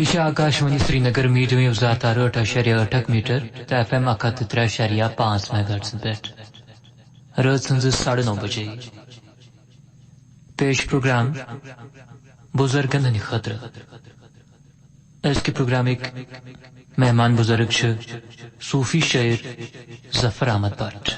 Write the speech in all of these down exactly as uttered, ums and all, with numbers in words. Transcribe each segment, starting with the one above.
یہِ چھِ Akashvani Srinagar medium view زٕ ہَتھ تہٕ ٲٹھ اَشاریہ ٲٹھ اکھ میٖٹر تہٕ ایف ایم اکھ ہَتھ تہٕ ترٛےٚ اَشاریہ پانٛژھ میگاہرٹزن پٮ۪ٹھ۔ رٲژ ہٕنٛزٕ ساڑٕ نَو بجے۔ پیش پروگرام بُزرگن ہٕنٛدِ خٲطرٕ۔ أزکہِ پروگرامٕکۍ مہمان بُزرگ چھِ صوٗفی شٲعر ظفر احمد بٹ۔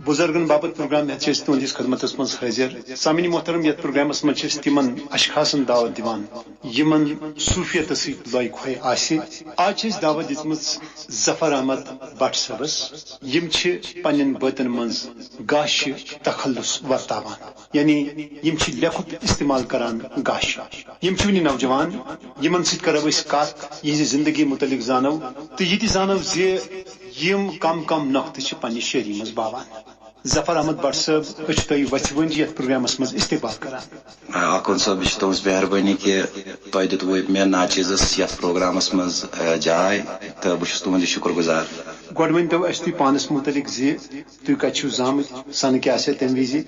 بُزرگن باپتھ پروگرام ہیتھ چھِ أسۍ تُہنٛدِس خدمتس منٛز حٲضِر۔ سامعیٖن محترم، یتھ پروگرامس منٛز چھِ أسۍ تِمن اشخاصن دعوت دِوان، یِمن صوٗفیتس سۭتۍ لۄے کھۄے آسہِ۔ آز چھِ أسۍ دعوت دِژمٕژ ظفر احمد بٹ صٲبس۔ یِم چھِ پننٮ۪ن بٲتن منٛز گاشہِ تخلص ورتاوان، یعنی یِم چھِ لیکھُت استعمال کران گاشہِ۔ یِم چھِ وُنہِ نوجوان، یِمن سۭتۍ کرو أسۍ کتھ یِہنٛزِ زندگی متعلق زانو، تہٕ یہِ تہِ زانو زِ یِم کم کم نۄقطہٕ چھِ پننہِ شٲعری منٛز باوان۔ ظفر احمد بٹ صٲب، أسۍ چھِ تۄہہِ وژھِ ؤنٛزِ یتھ پروگرامس منٛز استقبال کران۔ آ، آخوند صٲب، یہِ چھِ تُہٕنٛز مہربٲنی کہِ تۄہہِ دیُتوٕ مےٚ ناچیزس یتھ پروگرامس منٛز، آ، جاے، تہٕ بہٕ چھُس تُہُنٛد یہِ شُکر گُزار۔ گۄڈٕ ؤنۍ تو اَسہِ تُہۍ پانس مُتعلق زِ تُہۍ کتہِ چھِو زامٕتۍ، سنہٕ کیٛاہ آسہِ تمہِ وِزِ؟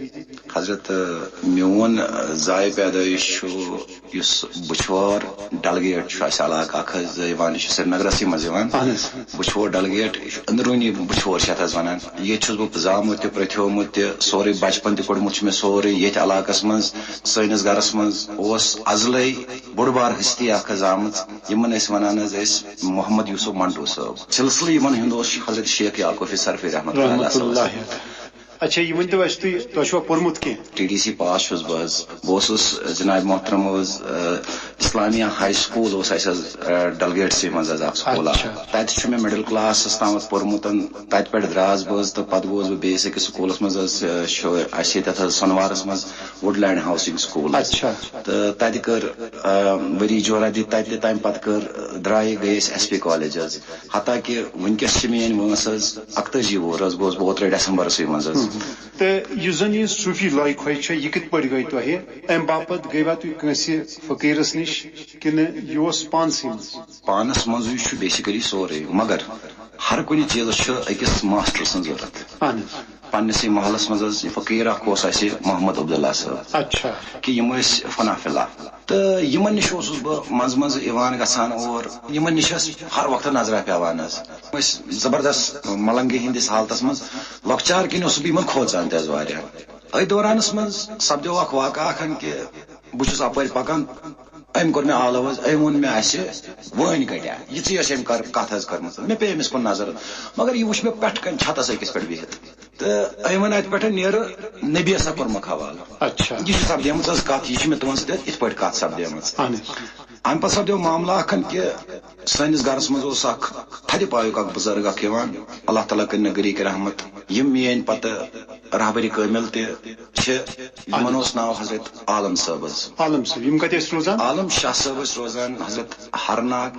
حضرت، آ، میون، آ، زایہِ پیدٲیِش چھُ یُس بُچھور ڈلگیٹ چھُ اَسہِ علاقہٕ اکھ حظ یِوان، یہِ چھُ سرینگرسٕے منٛز یِوان۔ اہن حظ۔ بُچھور ڈلگیٹ، یہِ چھُ أنٛدروٗنی بُچھور چھِ اَتھ حظ وَنان۔ ییٚتہِ چھُس بہٕ زامُت تہِ، پرٛتھیومُت تہِ، سورُے بچپن تہِ کوٚڑمُت چھُ مےٚ سورُے ییٚتھۍ علاقس منٛز، سٲنِس گرس منٛز اوس ازلے بوٚڑ بار ہستی اکھ حظ آمٕژ، یِمن ٲسۍ وَنان حظ أسۍ محمد یوسف منٹو صٲب۔ سلسلہٕ یِمن ہُنٛد اوس حضرت شیخ یعقوب فی سرفی رحمتہ اللہ صٲبس۔ اچھا، یہِ ؤنۍ تو اَسہِ تُہۍ، تۄہہِ چھُوا پوٚرمُت کینٛہہ؟ ٹی ڈی سی پاس چھُس بہٕ حظ۔ بہٕ اوسُس، آ، جناب محترم حظ، آ، اسلامیہ ہاے سکول اوس اَسہِ حظ، آ، ڈلگیٹسٕے منٛز حظ اکھ سکوٗل اکھ۔ اچھا۔ تَتہِ چھُ مےٚ مڈل کلاسس تامَتھ پوٚرمُت۔ تَتہِ پٮ۪ٹھ درٛاس بہٕ حظ تہٕ پَتہٕ گوس بہٕ بیٚیِس أکِس سکوٗلس منٛز حظ، آ، شو-، اَسہِ ییٚتٮ۪تھ حظ سۄنوارس منٛز وُڈ لینڈ ہاوسنگ سکوٗل حظ۔ اچھا۔ تہٕ تَتہِ کٔر، آ، ؤری جورا دِتھ تَتہِ تہِ، تَمہِ پَتہٕ کٔر، درٛایہِ گٔے أسۍ ایس پی کالج حظ۔ حتیٰ کہِ وٕنکیٚس چھِ میٲنۍ وٲنٛس حظ اَکتٲجی وُہُر حظ گوس بہٕ اوترَے ڈسمبرسٕے منٛز حظ۔ تہٕ یُس زن یہِ صوٗفی لایہِ کھۄے چھےٚ، یہِ کِتھ پٲٹھۍ گٔے تۄہہِ؟ اَمہِ باپتھ گٔیوا تُہۍ کٲنٛسہِ فقیٖرس نِش کِنہٕ یہِ اوس پانسٕے منٛز؟ پانس منٛزٕے چھُ basically سورُے، مگر ہر کُنہِ چیٖزس چھُ أکِس ماسٹر سٕنٛز ضروٗرت۔ اہن حظ۔ پننِسٕے محلس منٛز حظ یہِ فقیٖر اکھ اوس اَسہِ محمد عبداللہ صٲب۔ اچھا۔ کہِ یِم ٲسۍ فنا فِلا۔ تہٕ یِمن نِش اوسُس بہٕ منٛزٕ منٛزٕ یِوان گژھان اور، یِمن نِش ٲس ہر وقتہٕ نظرہ پٮ۪وان حظ۔ أسۍ زبردست ملنگی ہٕنٛدِس حالتس منٛز، لۄکچار کِنۍ اوسُس بہٕ یِمن کھوژان تہِ حظ واریاہ۔ أتھۍ دورانس منٛز سپدیو اکھ واقعہ اکھ ہن کہِ بہٕ چھُس اپٲرۍ پکان، أمۍ کوٚر مےٚ آلو حظ، أمۍ ووٚن مےٚ اَسہِ، وٲنۍ کَٹیا، یِژٕے ٲس أمۍ کر-، کَتھ حظ کٔرمٕژ۔ مےٚ پیٚیہِ أمِس کُن نظر، مگر یہِ وُچھ مےٚ پٮ۪ٹھٕ کَنۍ چھَتَس أکِس پٮ۪ٹھ بِہِتھ۔ تہٕ أمۍ ووٚن اَتہِ پٮ۪ٹھ، "نیرٕ نبیَس سا کوٚرمَکھ حوالہٕ۔" اچھا۔ یہِ چھِ سپدیمٕژ حظ کَتھ، یہِ چھِ مےٚ تُہٕنٛز سۭتۍ یِتھ پٲٹھۍ کَتھ سپدیمٕژ۔ اَہَن حظ۔ اَمہِ پَتہٕ سپدیو معاملہٕ اَکھ ہَن کہِ سٲنِس گَرَس منٛز اوس اَکھ تھدِ پایُک اَکھ بُزرگ اَکھ یِوان، اللہ تعالیٰ کٔرِنۍ گٔریٖکۍ رحمت، یِم میٛٲنۍ پَتہٕ رہبرِ کٲمِل تہِ چھِ، یِمن اوس ناو حضرت عالم صٲب حظ۔ عالم صٲب، یِم کتہِ ٲسۍ روزان؟ عالم شاہ صٲب ٲسۍ روزان حضرت ہرناگ،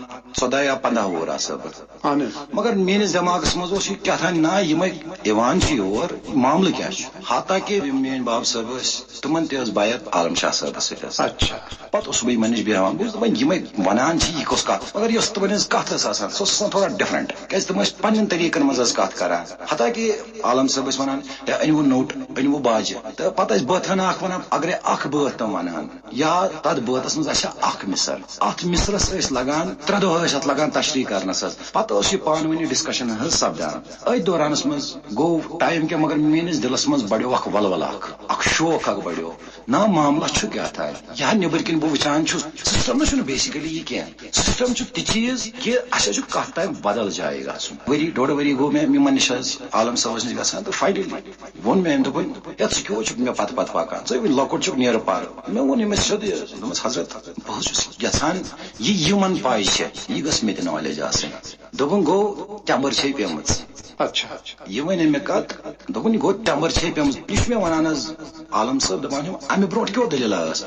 ژۄداہ یا پنٛداہ وُہُر آسہٕ بہٕ۔ اہن حظ۔ مگر میٲنِس دٮ۪ماغس منٛز اوس یہِ کیٛاہ تام نا، یِمے یِوان چھِ یور، معاملہٕ کیٛاہ چھُ؟ حتیٰ کہِ یِم میٲنۍ باب صٲب ٲسۍ، تِمن تہِ ٲس بیعت عالم شاہ صٲبس سۭتۍ حظ۔ اچھا۔ پتہٕ اوسُس بہٕ یِمن نِش بیٚہوان، بہٕ اوسُس دپان، یِمے ونان چھِ، یہِ کۄس کتھ؟ مگر یۄس تِمن ہٕنٛز کتھ ٲس آسان، سۄ ٲس آسان تھوڑا ڈفرنٹ، کیازِ تِم ٲسۍ پننٮ۪ن طریٖقن منٛز حظ کتھ کران۔ حتیٰ کہِ عالم صٲب ٲسۍ ونان، "ہے، أنِو نوٹ، أنِو باجہِ۔" تہٕ پتہٕ ٲسۍ بٲتھرانہ اکھ ونان، اگرے اکھ بٲتھ تِم ونہٕ ہن، یا تتھ بٲتس منٛز آسہِ ہا اکھ مِسر، اتھ مِسرس ٲسۍ لگان ترٛےٚ دۄہ، ٲسۍ اتھ لگان تشریح کرنس حظ۔ پتہٕ ٲس یہِ پانہٕ ؤنۍ ڈسکشن حظ سپدان۔ أتھۍ دورانس منٛز گوٚو ٹایم کینٛہہ، مگر میٲنِس دِلس منٛز بڑیو اکھ ولولہٕ اکھ، اکھ شوق اکھ بڑیو۔ نا، معاملہ چھُ کیٛاہ تام؟ یہِ ہا نیٚبٕرۍ کِنۍ بہٕ وٕچھان چھُس، سسٹم نہ چھُنہٕ basically یہِ کینٛہہ۔ سسٹم چھُ تہِ چیٖز کہِ اَسہِ حظ چھُ کتھ تام بدل جایہِ گژھُن۔ ؤری ڈۄڈ ؤری گوٚو مےٚ یِمن نِش حظ، عالم صٲبس نِش گژھان، تہٕ finally ووٚن مےٚ أمۍ، دوٚپُن، "ہے، ژٕ کیٛاہ چھُکھ مےٚ پتہٕ پتہٕ پکان؟ ژٕ ہے وٕنہِ لۄکُٹ چھُکھ، نیر پرٕ۔" مےٚ ووٚن أمِس سیوٚدُے حظ، دوٚپمَس، "حضرت، بہٕ حظ چھُس یژھان یہِ یِمن پاے چھےٚ، یہِ گٔژھ مےٚ تہِ knowledge آسٕنۍ۔" دوٚپُن، "گوٚو ٹٮ۪مبر چھے پیمٕژ؟" اچھا۔ یہِ وَنے مےٚ کَتھ، دوٚپُن، "یہِ گوٚو ٹٮ۪مبر چھے پیمٕژ۔" یہِ چھُ مےٚ وَنان حظ عالم صٲب، دَپان چھُم، "اَمہِ برونٛٹھ کیٛاہ دٔلیٖلہ ٲس؟"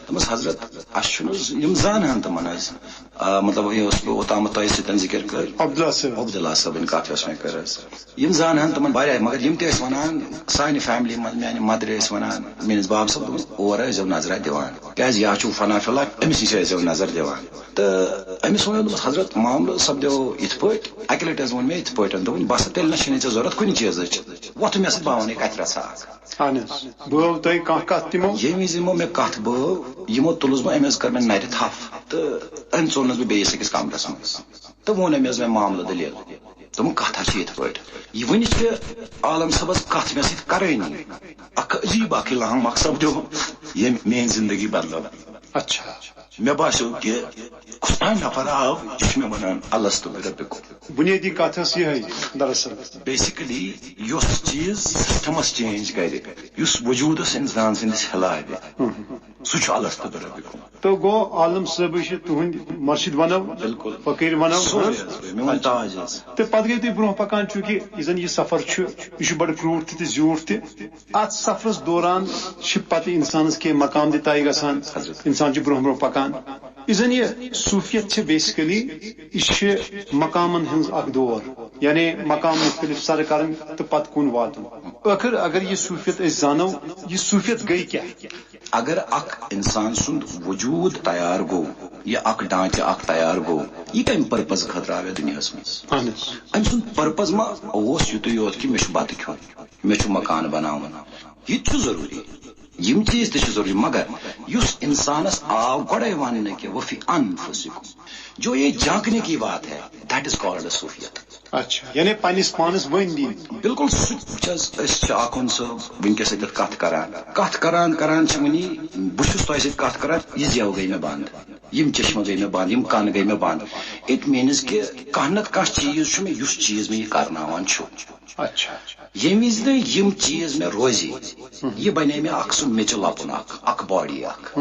دوٚپمَس، "حضرت، اَسہِ چھُنہٕ حظ یِم زانہٕ ہن تِمن حظ، آ، مطلب، یہِ اوس بہٕ اوٚتامَتھ تۄہہِ سۭتۍ ذِکِر کٔر، عبداللہ صٲب۔ عبداللہ صٲبٕنۍ کَتھ یۄس مےٚ کٔر حظ، یِم زانہٕ ہن تِمن واریاہ، مگر یِم تہِ ٲسۍ وَنان، سانہِ فیملی منٛز میانہِ مدرِ ٲسۍ وَنان، میٲنِس باب صٲب، دوٚپُن، اور ٲسۍزیو نظرہ دِوان، کیازِ یا چھُو فنا فی اللہ، أمِس نِش ٲسۍزیو نظر دِوان۔" تہٕ أمِس ووٚن، دوٚپمَس، "حضرت، معاملہٕ سپدیو یِتھ پٲٹھۍ، اَکہِ لَٹہِ حظ ووٚن مےٚ یِتھ پٲٹھۍ، دوٚپُن، بَس، تیٚلہِ نہ چھُنہٕ ژےٚ ضوٚرَتھ کُنہِ چیٖزٕچ، وۄتھ مےٚ سۭتۍ، بہٕ وَنَے کَتھِ رَژھا اَکھ۔" اہن حظ۔ بٲو تۄہہِ کانٛہہ کتھ تِمو؟ ییٚمہِ وِزِ یِمو مےٚ کتھ بٲو، یِمو تُلُس بہٕ، أمۍ حظ کٔر مےٚ نرِ تھپھ تہٕ أمۍ ژوٚلنس بہٕ بیٚیِس أکِس کمرس منٛز تہٕ ووٚن أمۍ حظ مےٚ معاملہٕ دٔلیٖل۔ دوٚپُن، کتھ حظ چھِ یِتھ پٲٹھۍ؟ یہِ وٕنہِ چھِ عالم صٲبس کتھ مےٚ سۭتۍ کرٲنی۔ اکھ عجیب اکھ الہام اکھ سپدیو، ییٚمۍ میٲنۍ زندگی بدلٲو۔ اچھا۔ مےٚ باسیو کہِ کُس تام نفر آو، یہِ چھُ مےٚ ونان، "الستُ بربکم۔" بنیٲدی کتھ ٲس یِہے، دراصل۔ بیسکلی یُس چیٖز سسٹمس چینج کرِ، یُس وجوٗدس انسان سٕنٛدِس ہلاوِ، سُہ چھُ الستُ بربکم۔ تو گوٚو عالم صٲبٕے چھِ تُہٕنٛدۍ مرشد ونو، بِلکُل۔ فقیٖر ونو، سورُے ہاں؟ حظ، میون تاج حظ۔ تہٕ پتہٕ گٔیِو تُہۍ برونٛہہ پکان، چوٗنٛکہِ یہِ زن یہِ سفر چھُ، یہِ چھُ بڑٕ کرٛوٗٹھ تہِ تہٕ زیوٗٹھ تہِ۔ اتھ سفرس دوران چھِ پتہٕ انسانس کینٛہہ مقام تہِ طے گژھان، حضرت۔ انسان چھُ برونٛہہ برونٛہہ پکان۔ یُس زن یہِ صوٗفیت چھِ، بیسکلی یہِ چھِ مقامن ہٕنٛز اکھ دور، یعنی مقام مختلف سر کرٕنۍ تہٕ پتہٕ کُن واتُن۔ ٲخر اگر یہِ صوٗفیت أسۍ زانو، یہِ صوٗفیت گٔے کیٛاہ؟ اگر اکھ انسان سُنٛد وجوٗد تیار گوٚو، یہِ اکھ ڈانچہٕ اکھ تیار گوٚو، یہِ کمہِ پرپز خٲطرٕ آو یتھ دُنیاہس منٛز؟ اہن حظ۔ أمۍ سُنٛد پرپز ما اوس یُتُے یوت کہِ مےٚ چھُ بتہٕ کھیوٚن، مےٚ چھُ مکان بناوُن، یہِ تہِ چھُ ضروٗری، یِم چیٖز تہِ چھِ ضروٗری، مگر یُس انسانس آو گۄڈے وننہٕ کہِ وفی انفسکم، جو یہ جھانکنے کی بات ہے، that is called صوفیت۔ اچھا، یعنی پننِس پانس ؤنۍ دِنۍ۔ بِلکُل سُہ تہِ۔ وٕچھ حظ، أسۍ چھِ آخوٗن صٲب وٕنکیٚس ییٚتٮ۪تھ کَتھ کَران۔ کَتھ کَران کَران چھِ وٕنی، بہٕ چھُس تۄہہِ سۭتۍ کَتھ کَران، یہِ زٮ۪و گٔے مےٚ بنٛد، یِم چشمہٕ گٔے مےٚ بنٛد، یِم کَن گٔے مےٚ بنٛد۔ It means کہِ کانٛہہ نَتہٕ کانٛہہ چیٖز چھُ مےٚ، یُس چیٖز مےٚ یہِ کَرناوان چھُ۔ اچھا۔ ییٚمہِ وِزِ نہٕ یِم چیٖز مےٚ روزی، یہِ بنے مےٚ اکھ سُہ میٚژِ لۄپُن اکھ، اکھ باڈی اکھ۔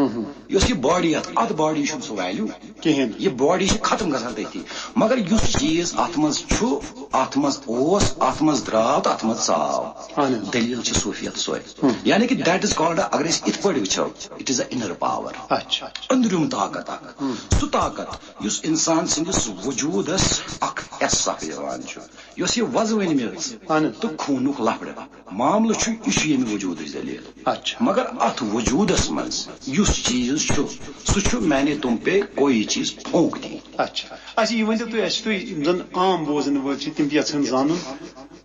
یۄس یہِ باڈی اتھ، اتھ باڈی چھُنہٕ سُہ ویلیو۔ کِہیٖنۍ۔ یہِ باڈی چھِ ختم گژھان تٔتھی۔ مگر یُس چیٖز اتھ منٛز چھُ، اتھ منٛز اوس، اتھ منٛز درٛاو تہٕ اتھ منٛز ژاو۔ اہن حظ۔ دٔلیٖل چھِ صوٗفیت سۄے۔ یعنی کہِ that is called، اگر أسۍ یِتھ پٲٹھۍ وٕچھو، it is a inner power۔ اچھا۔ أنٛدرِم طاقت اکھ۔ سُہ طاقت یُس انسان سٕنٛدِس وجوٗدس اکھ حصہٕ اکھ یِوان چھُ۔ یۄس یہِ وۄزوٕنۍ میٚژ اہن حظ۔ تہٕ خوٗنُک لفڑٕ، معاملہٕ چھُ، یہِ چھُ ییٚمہِ وجوٗدٕچ دٔلیٖل۔ اچھا۔ مگر اتھ وجوٗدس منٛز یُس چیٖز چھُ، سُہ چھُ میں نے تم پہ کوئی چیز پھونک دی۔ اچھا۔ اچھا، یہِ ؤنۍ تو تُہۍ، اَسہِ چھِ تُہۍ یِم زن عام بوزن وٲلۍ چھِ، تِم تہِ یژھن زانُن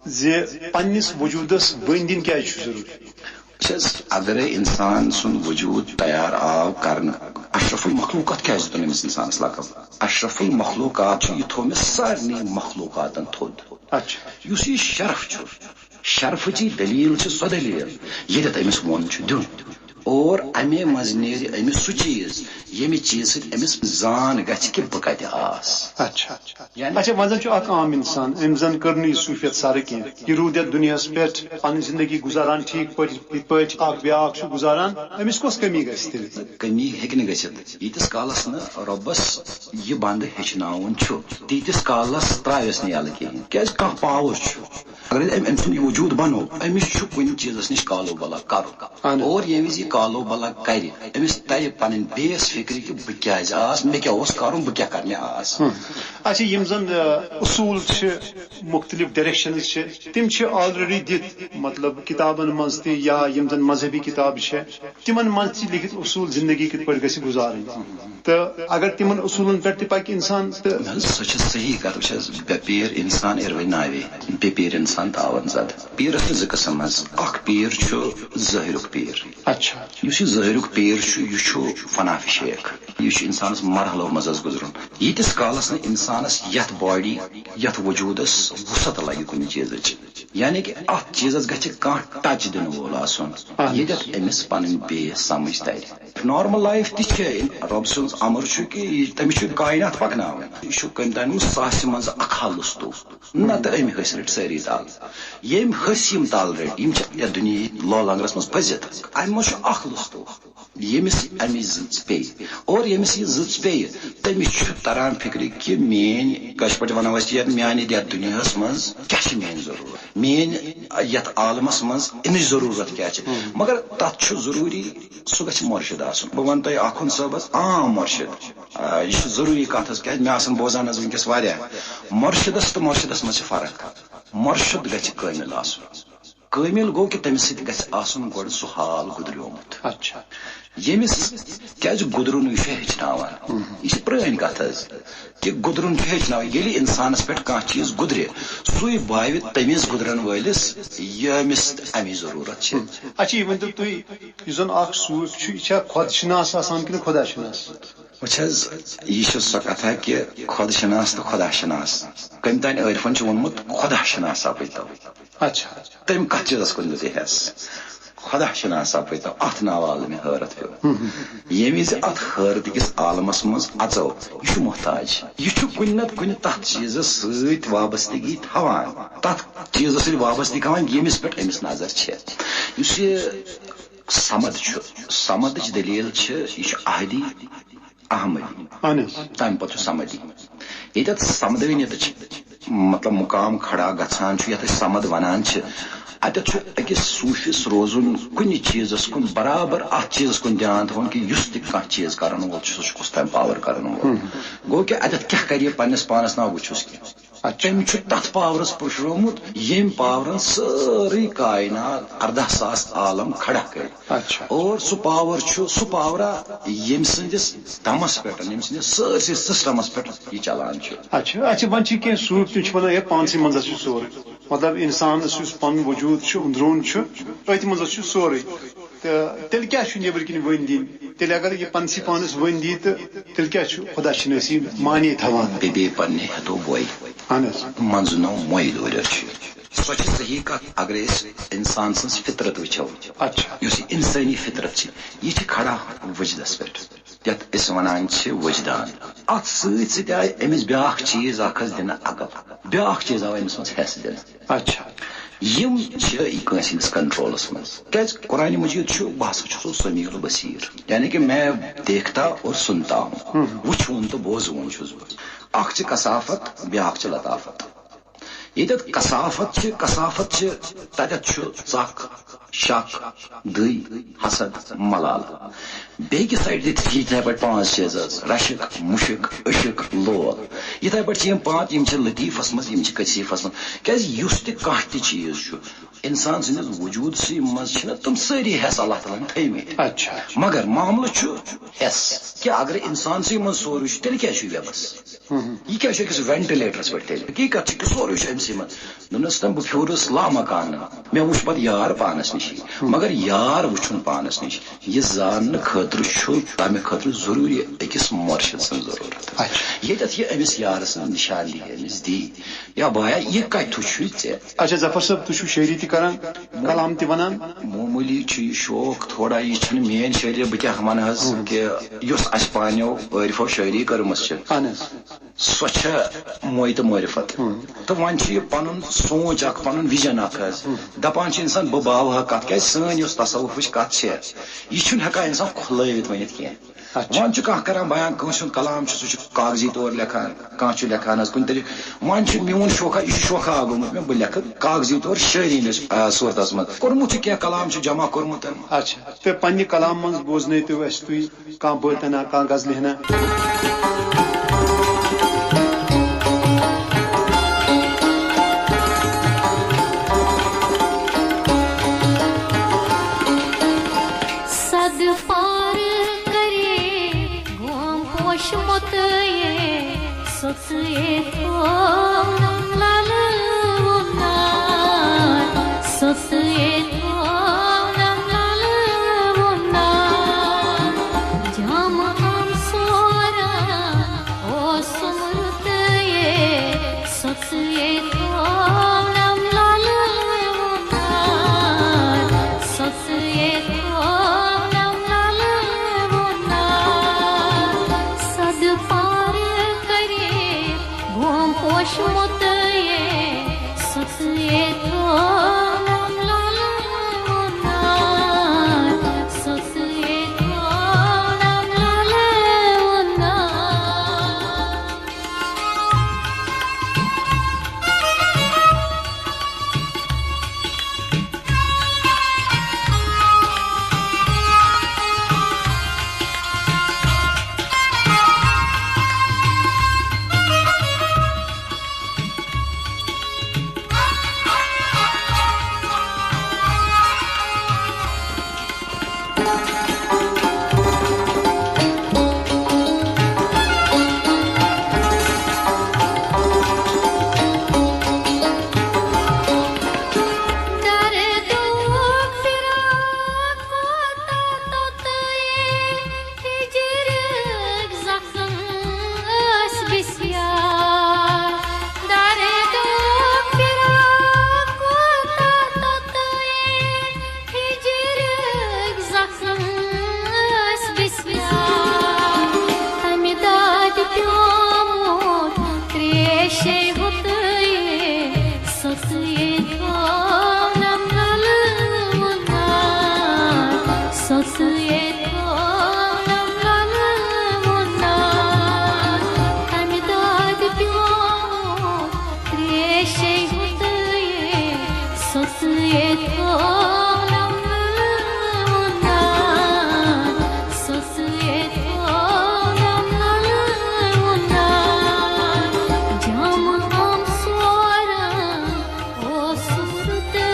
زِ پننِس وجوٗدس ؤنۍ دِنۍ کیازِ چھُ ضروٗری؟ وٕچھ حظ، اگرے انسان سُنٛد وجوٗد تیار آو کرنہٕ، اشرف المخلوقات کیازِ دیُتُن أمِس انسانس لقب؟ اشرف المخلوقات چھُ، یہِ تھوٚو مےٚ سارنٕے مخلوقاتن تھوٚد۔ اچھا۔ یُس یہِ شرف چھُ، شرفٕچی دٔلیٖل چھِ سۄ دٔلیٖل، ییٚتٮ۪تھ أمِس وۄن چھُ دیُن۔ اور اَمے منٛز نیرِ أمِس سُہ چیٖز، ییٚمہِ چیٖزٕ سۭتۍ أمِس زان گژھِ کہِ بہٕ کَتہِ آس۔ اچھا۔ یعنی اچھا، وۄنۍ زن چھُ اکھ عام انسان، أمۍ زن کٔر نہٕ یہِ صوٗفیت سرٕ کینٛہہ، یہِ روٗد یتھ دُنیاہس پٮ۪ٹھ پنٕنۍ زندگی گُزاران ٹھیٖک پٲٹھۍ، یِتھ پٲٹھۍ اکھ بیٛاکھ چھُ گُزاران، أمِس کۄس کٔمی گژھِ تیٚلہِ؟ کٔمی ہیٚکہِ نہٕ گٔژھِتھ، ییٖتِس کالس نہٕ رۄبس یہِ بنٛدٕ ہیٚچھناوُن چھُ، تیٖتِس کالس ترٛاوٮ۪س نہٕ یَلہٕ کِہیٖنۍ، کیٛازِ کانٛہہ پاور چھُ۔ اگر أمۍ، أمۍ سُنٛد یہِ وجوٗد بنوو، أمِس چھُ کُنہِ چیٖزس نِش کالو بلا کرُن۔ اہن حظ۔ اور ییٚمہِ وِزِ یہِ کالو بلا کرِ، أمِس ترِ پنٕنۍ بیس فکرِ کہِ بہٕ کیٛازِ آس، مےٚ کیٛاہ اوس کرُن، بہٕ کیٛاہ کرنہِ آس۔ ہم۔ اچھا، یِم زن، آ، اصوٗل چھِ، مختلف ڈائریکشنز چھِ، تِم چھِ already دِتھ، مطلب، کتابن منٛز تہِ یا یِم زن مذہبی کتابہٕ چھِ، تِمن منٛز تہِ لیکھِتھ اصوٗل زندگی کِتھ پٲٹھۍ گژھِ گُزارٕنۍ۔ تہٕ اگر تِمن اصوٗلن پٮ۪ٹھ تہِ پکہِ انسان تہٕ نہ حظ، سۄ چھِ صحیح کتھ۔ وٕچھ حظ، بے پیر انسان اِروٕناوے، بے پیر انسان تاون زد۔ پیرس چھِ زٕ قٕسم حظ۔ اکھ پیر چھُ ظٲہرُک پیر۔ اچھا۔ یُس یہِ ظٲہرُک پیر چھُ، یہِ چھُ فنا فی شیخ۔ یہِ چھُ انسانس مرحلو منٛز حظ گُزرُن۔ ییٖتِس کالس نہٕ انسانس یتھ باڈی، یتھ وجوٗدس وُسعت لگہِ کُنہِ چیٖزٕچ، یعنی کہِ اتھ چیٖزس گژھِ کانٛہہ ٹچ دِنہٕ وول آسُن، اہن حظ۔ ییٚتٮ۪تھ أمِس پنٕنۍ بیس سمجھ ترِ۔ نارمل لایف تہِ چھے، رۄب سُنٛد امر چھُ کہِ یہِ، تٔمِس چھُ کاینات پکناوٕنۍ۔ یہِ چھُ کٔمۍ تام ساسہِ منٛز اکھ ہا لُستو، نتہٕ أمۍ ۂسۍ رٔٹۍ سٲری تل۔ ییٚمۍ ۂسۍ یِم تل رٔٹۍ، یِم چھِ یتھ دُنیاہٕکۍ لولنگرس منٛز پھٔسِتھ۔ امہِ منٛز چھُ اکھ لُستو، ییٚمِس امِچ زٕژ پیٚیہِ۔ اور ییٚمِس یہِ زٕژ پیٚیہِ، تٔمِس چھُ تران فکرِ کہِ میٲنۍ، کٲشِر پٲٹھۍ ونو أسۍ، یتھ میانہِ یتھ دُنیاہس منٛز کیٛاہ چھِ میٲنۍ ضروٗرت؟ میٲنۍ یتھ عالمس منٛز امِچ ضروٗرت کیٛاہ چھِ۔ مگر تتھ چھُ ضروٗری سُہ گژھِ مرشد آسُن۔ بہٕ ونہٕ تۄہہِ آخُن صٲبس عام مرشد، آ، یہِ چھُ ضروٗری کتھ حظ، کیٛازِ مےٚ آسن بوزان حظ وٕنکیٚس واریاہ۔ مرشدس تہٕ مرشدس منٛز چھِ فرق۔ مرشد گژھِ کٲمل آسُن۔ کٲمل گوٚو کہِ تٔمِس سۭتۍ گژھِ آسُن گۄڈٕ سُہ حال گُدریومُت۔ اچھا۔ ییٚمِس، کیٛازِ گُدرُن یہِ چھُ ہیٚچھناوان۔ یہِ چھِ پرٛٲنۍ کَتھ حظ، کہِ گُدرُن چھُ ہیٚچھناوان۔ ییٚلہِ اِنسانَس پٮ۪ٹھ کانٛہہ چیٖز گُدرِ، سُے باوِ تٔمِس گُدرَن وٲلِس، ییٚمِس اَمِچ ضروٗرت چھِ۔ اچھا، یہِ ؤنۍتو تُہۍ، یُس زَن اکھ صوٗفۍ چھُ، یہِ چھا خۄد شِناس آسان کِنہٕ خۄدا شِناس؟ وٕچھ حظ، یہِ چھِ سۄ کَتھا کہِ خۄد شِناس تہٕ خۄدا شِناس۔ کٔمۍ تانۍ عٲرفَن چھُ ووٚنمُت، خۄدا شِناس سَپٕدۍ تو۔ اچھا۔ تٔمۍ کَتھ چیٖزَس کُن دیُت یہِ حٮ۪س؟ خۄدا شِناس سَپٕدۍ تو، اَتھ ناو آو نہٕ مےٚ حٲرَتھ پیوٚو۔ ییٚمہِ وِزِ اَتھ حٲرتہٕ کِس عالمَس منٛز اَژو، یہِ چھُ محتاج۔ یہِ چھُ کُنہِ نَتہٕ کُنہِ تَتھ چیٖزَس سۭتۍ وابستگی تھاوان۔ تَتھ چیٖزَس سۭتۍ وابستگی تھاوان، ییٚمِس پٮ۪ٹھ أمِس نظر چھِ۔ یُس یہِ صمد چھُ، صمدٕچ دٔلیٖل چھِ، یہِ چھُ احدی احمدی۔ اہن حظ۔ تَمہِ پتہٕ چھُ صمدی۔ ییٚتٮ۪تھ صمدٲنیت چھِ، مطلب، مقام کھڑا گژھان چھُ، یَتھ أسۍ صمد وَنان چھِ، اَتٮ۪تھ چھُ أکِس صوٗفِس روزُن کُنہِ چیٖزَس کُن برابر، اَتھ چیٖزَس کُن دیان تھاوُن کہِ یُس تہِ کانٛہہ چیٖز کَرَن وول چھُ، سُہ چھُ کُس تام پاور کَرَن وول۔ گوٚو کہِ اَتٮ۪تھ کیٛاہ کَرِ یہِ پنٛنِس پانَس ناو وٕچھُس کینٛہہ۔ اچھا۔ تٔمۍ چھُ تَتھ پاورَس پُشرومُت، ییٚمۍ پاورَن سٲرٕے کائنات، اَرداہ ساس عالم کھڑا کٔرۍ۔ اچھا۔ اور سُہ پاور چھُ، سُہ پاورا ییٚمۍ سٕنٛدِس دمس پٮ۪ٹھ، ییٚمۍ سٕنٛدِس سٲرسٕے سسٹمس پٮ۪ٹھ یہِ چلان چھُ۔ اچھا، اچھا، وۄنۍ چھِ کینٛہہ صوٗفۍ، تِم چھِ وَنان، ہے، پانسٕے منٛز چھُ سورُے۔ مطلب، اِنسانَس یُس پَنُن وجوٗد چھُ، أنٛدروٗن چھُ، أتھۍ منٛز چھُ سورُے۔ تہٕ تیٚلہِ کیٛاہ چھُ نیٚبٕرۍ کِنۍ ؤنۍ دِنۍ؟ تیٚلہِ اگر یہِ پنسٕے پانس ؤنۍ دی، تہٕ تیٚلہِ کیٛاہ چھُ خۄدا شِنٲسی معنی تھاوان؟ بے بے پننہِ ہیتو بوے۔ اہن حظ۔ منٛزٕ نو موے دوریر چھُ۔ سۄ چھِ صحیح کتھ، اگر أسۍ انسان سٕنٛز فطرت وٕچھو۔ اچھا۔ یُس یہِ انسٲنی فطرت چھِ، یہِ چھِ کھڑا وجدس پٮ۪ٹھ، یتھ أسۍ ونان چھِ وجدان۔ اتھ سۭتۍ سۭتۍ آیہِ أمِس بیٛاکھ چیٖز اکھ حظ دِنہٕ عقل، بیٛاکھ چیٖز آو أمِس منٛز حٮ۪س دِنہٕ۔ اچھا۔ یِم چھِ یہِ کٲنٛسہِ ہٕنٛدِس کنٹرولس منٛز۔ کیٛازِ قرآنِ مجیٖد چھُ، بہٕ ہسا چھُسو سمیع البصیر، یعنی کہ میں دیکھتا اور سنتا ہوں۔ وٕچھوُن تہٕ بوزوُن چھُس بہٕ۔ اکھ چھِ کثافت، بیٛاکھ چھِ لطافت۔ ییٚتٮ۪تھ کثافت چھِ، کثافت چھِ، تَتٮ۪تھ چھُ ژکھ، شک، دٕے، حسد، ملالہٕ۔ بیٚیہِ کہِ سایڈٕ تہِ چھِ یِتھَے پٲٹھۍ پانٛژھ چیٖز حظ، رشک، مُشک، عشق، لول۔ یِتھَے پٲٹھۍ چھِ یِم پانٛژھ، یِم چھِ لطیفس منٛز، یِم چھِ کثیفس منٛز۔ کیٛازِ یُس تہِ کانٛہہ تہِ چیٖز چھُ، اِنسان سٕنٛدِس وجوٗدسٕے منٛز چھِنہ تِم سٲری حٮ۪س اللہ تعالیٰ ہن تھٲیمٕتۍ۔ اچھا۔ مگر معاملہٕ چھُ حٮ۪س کہِ اگر اِنسانسٕے منٛز سورُے چھُ، تیٚلہِ کیٛازِ چھُ یہِ بے بس؟ یہِ کیٛاہ چھُ أکِس وینٹِلیٹرس پٮ۪ٹھ تیٚلہِ؟ حقیٖقت چھِ کہِ سورُے چھُ أمسٕے منٛز۔ دوٚپنَس، تَم بہٕ پھیوٗرُس لامکانہٕ۔ مےٚ وُچھ پَتہٕ یار پانَس نِشی۔ مگر یار وُچھُن پانَس نِش، یہِ زاننہٕ خٲطرٕ چھُ تَمہِ خٲطرٕ ضروٗری أکِس مُرشِد سٕنٛز ضروٗرت۔ اچھا۔ ییٚتٮ۪تھ یہِ أمِس یارٕ سٕنٛز نِشاندِہی أمِس دی، یا بایا، یہِ کَتہِ چھُے ژےٚ؟ اچھا، ظفر صٲب، تُہۍ چھِو شٲعری تہِ کران، کلام تہِ وَنان؟ معموٗلی چھُ یہِ شوق تھوڑا، یہِ چھَنہٕ میٛٲنۍ شٲعری، بہٕ کیٛاہ وَنہٕ حظ، کہِ یۄس اَسہِ پانیو عٲرفو شٲعری کٔرمٕژ چھِ۔ اہن حظ۔ سۄ چھےٚ موے تہٕ معرفت۔ تہٕ وۄنۍ چھُ یہِ پنُن سونچ اکھ، پنُن ویژن اکھ حظ۔ دپان چھُ انسان، بہٕ باوہا کتھ، کیازِ سٲنۍ یۄس تصوفٕچ کتھ چھےٚ، یہِ چھُنہٕ ہٮ۪کان انسان کھُلٲوِتھ ؤنِتھ کینٛہہ۔ اچھا۔ وۄنۍ چھُ کانٛہہ کران بیان، کٲنٛسہِ ہُنٛد کلام چھُ، سُہ چھُ کاغذی طور لیکھان، کانٛہہ چھُ لیکھان حظ کُنہِ طریٖقہٕ۔ وۄنۍ چھُ میون شوخا، یہِ چھُ شوخا گوٚمُت مےٚ، بہٕ لیکھٕ کاغذی طور شٲعری ہٕنٛدِس، آ، صورتس منٛز۔ کوٚرمُت چھُ، کینٛہہ کلام چھُ جمع کوٚرمُت۔ اچھا۔ تہٕ پننہِ کلام منٛز بوزنٲیتو اسہِ تُہۍ کانٛہہ بٲتنا، کانٛہہ غزلہِ ہنا۔ صد پار کرے گوم پوشمت یہ، سوتھ یہ تھوونم لالہٕ وُنار، سوتھ یہ تھوونم لالہٕ وُنار۔ جام ہم سورا اوسمُت یہ، سوتھ یہ تھوونم لالہٕ وُنار، سوتھ یہ تھوونم لالہٕ وُنار۔ صد پار کرے گوم پوشمت سوٚژ ییٚتہِ تھوونم لَلہٕ وُنان، تَمہِ دادِ پیوٚو تریشے ہوٚتُے۔ سوٚژ ییٚتہِ تھوونم لَلہٕ وُنان، سوٚژ ییٚتہِ تھوونم لَلہٕ وُنان۔ جامہٕ آم سورن اوسُم رُتُے،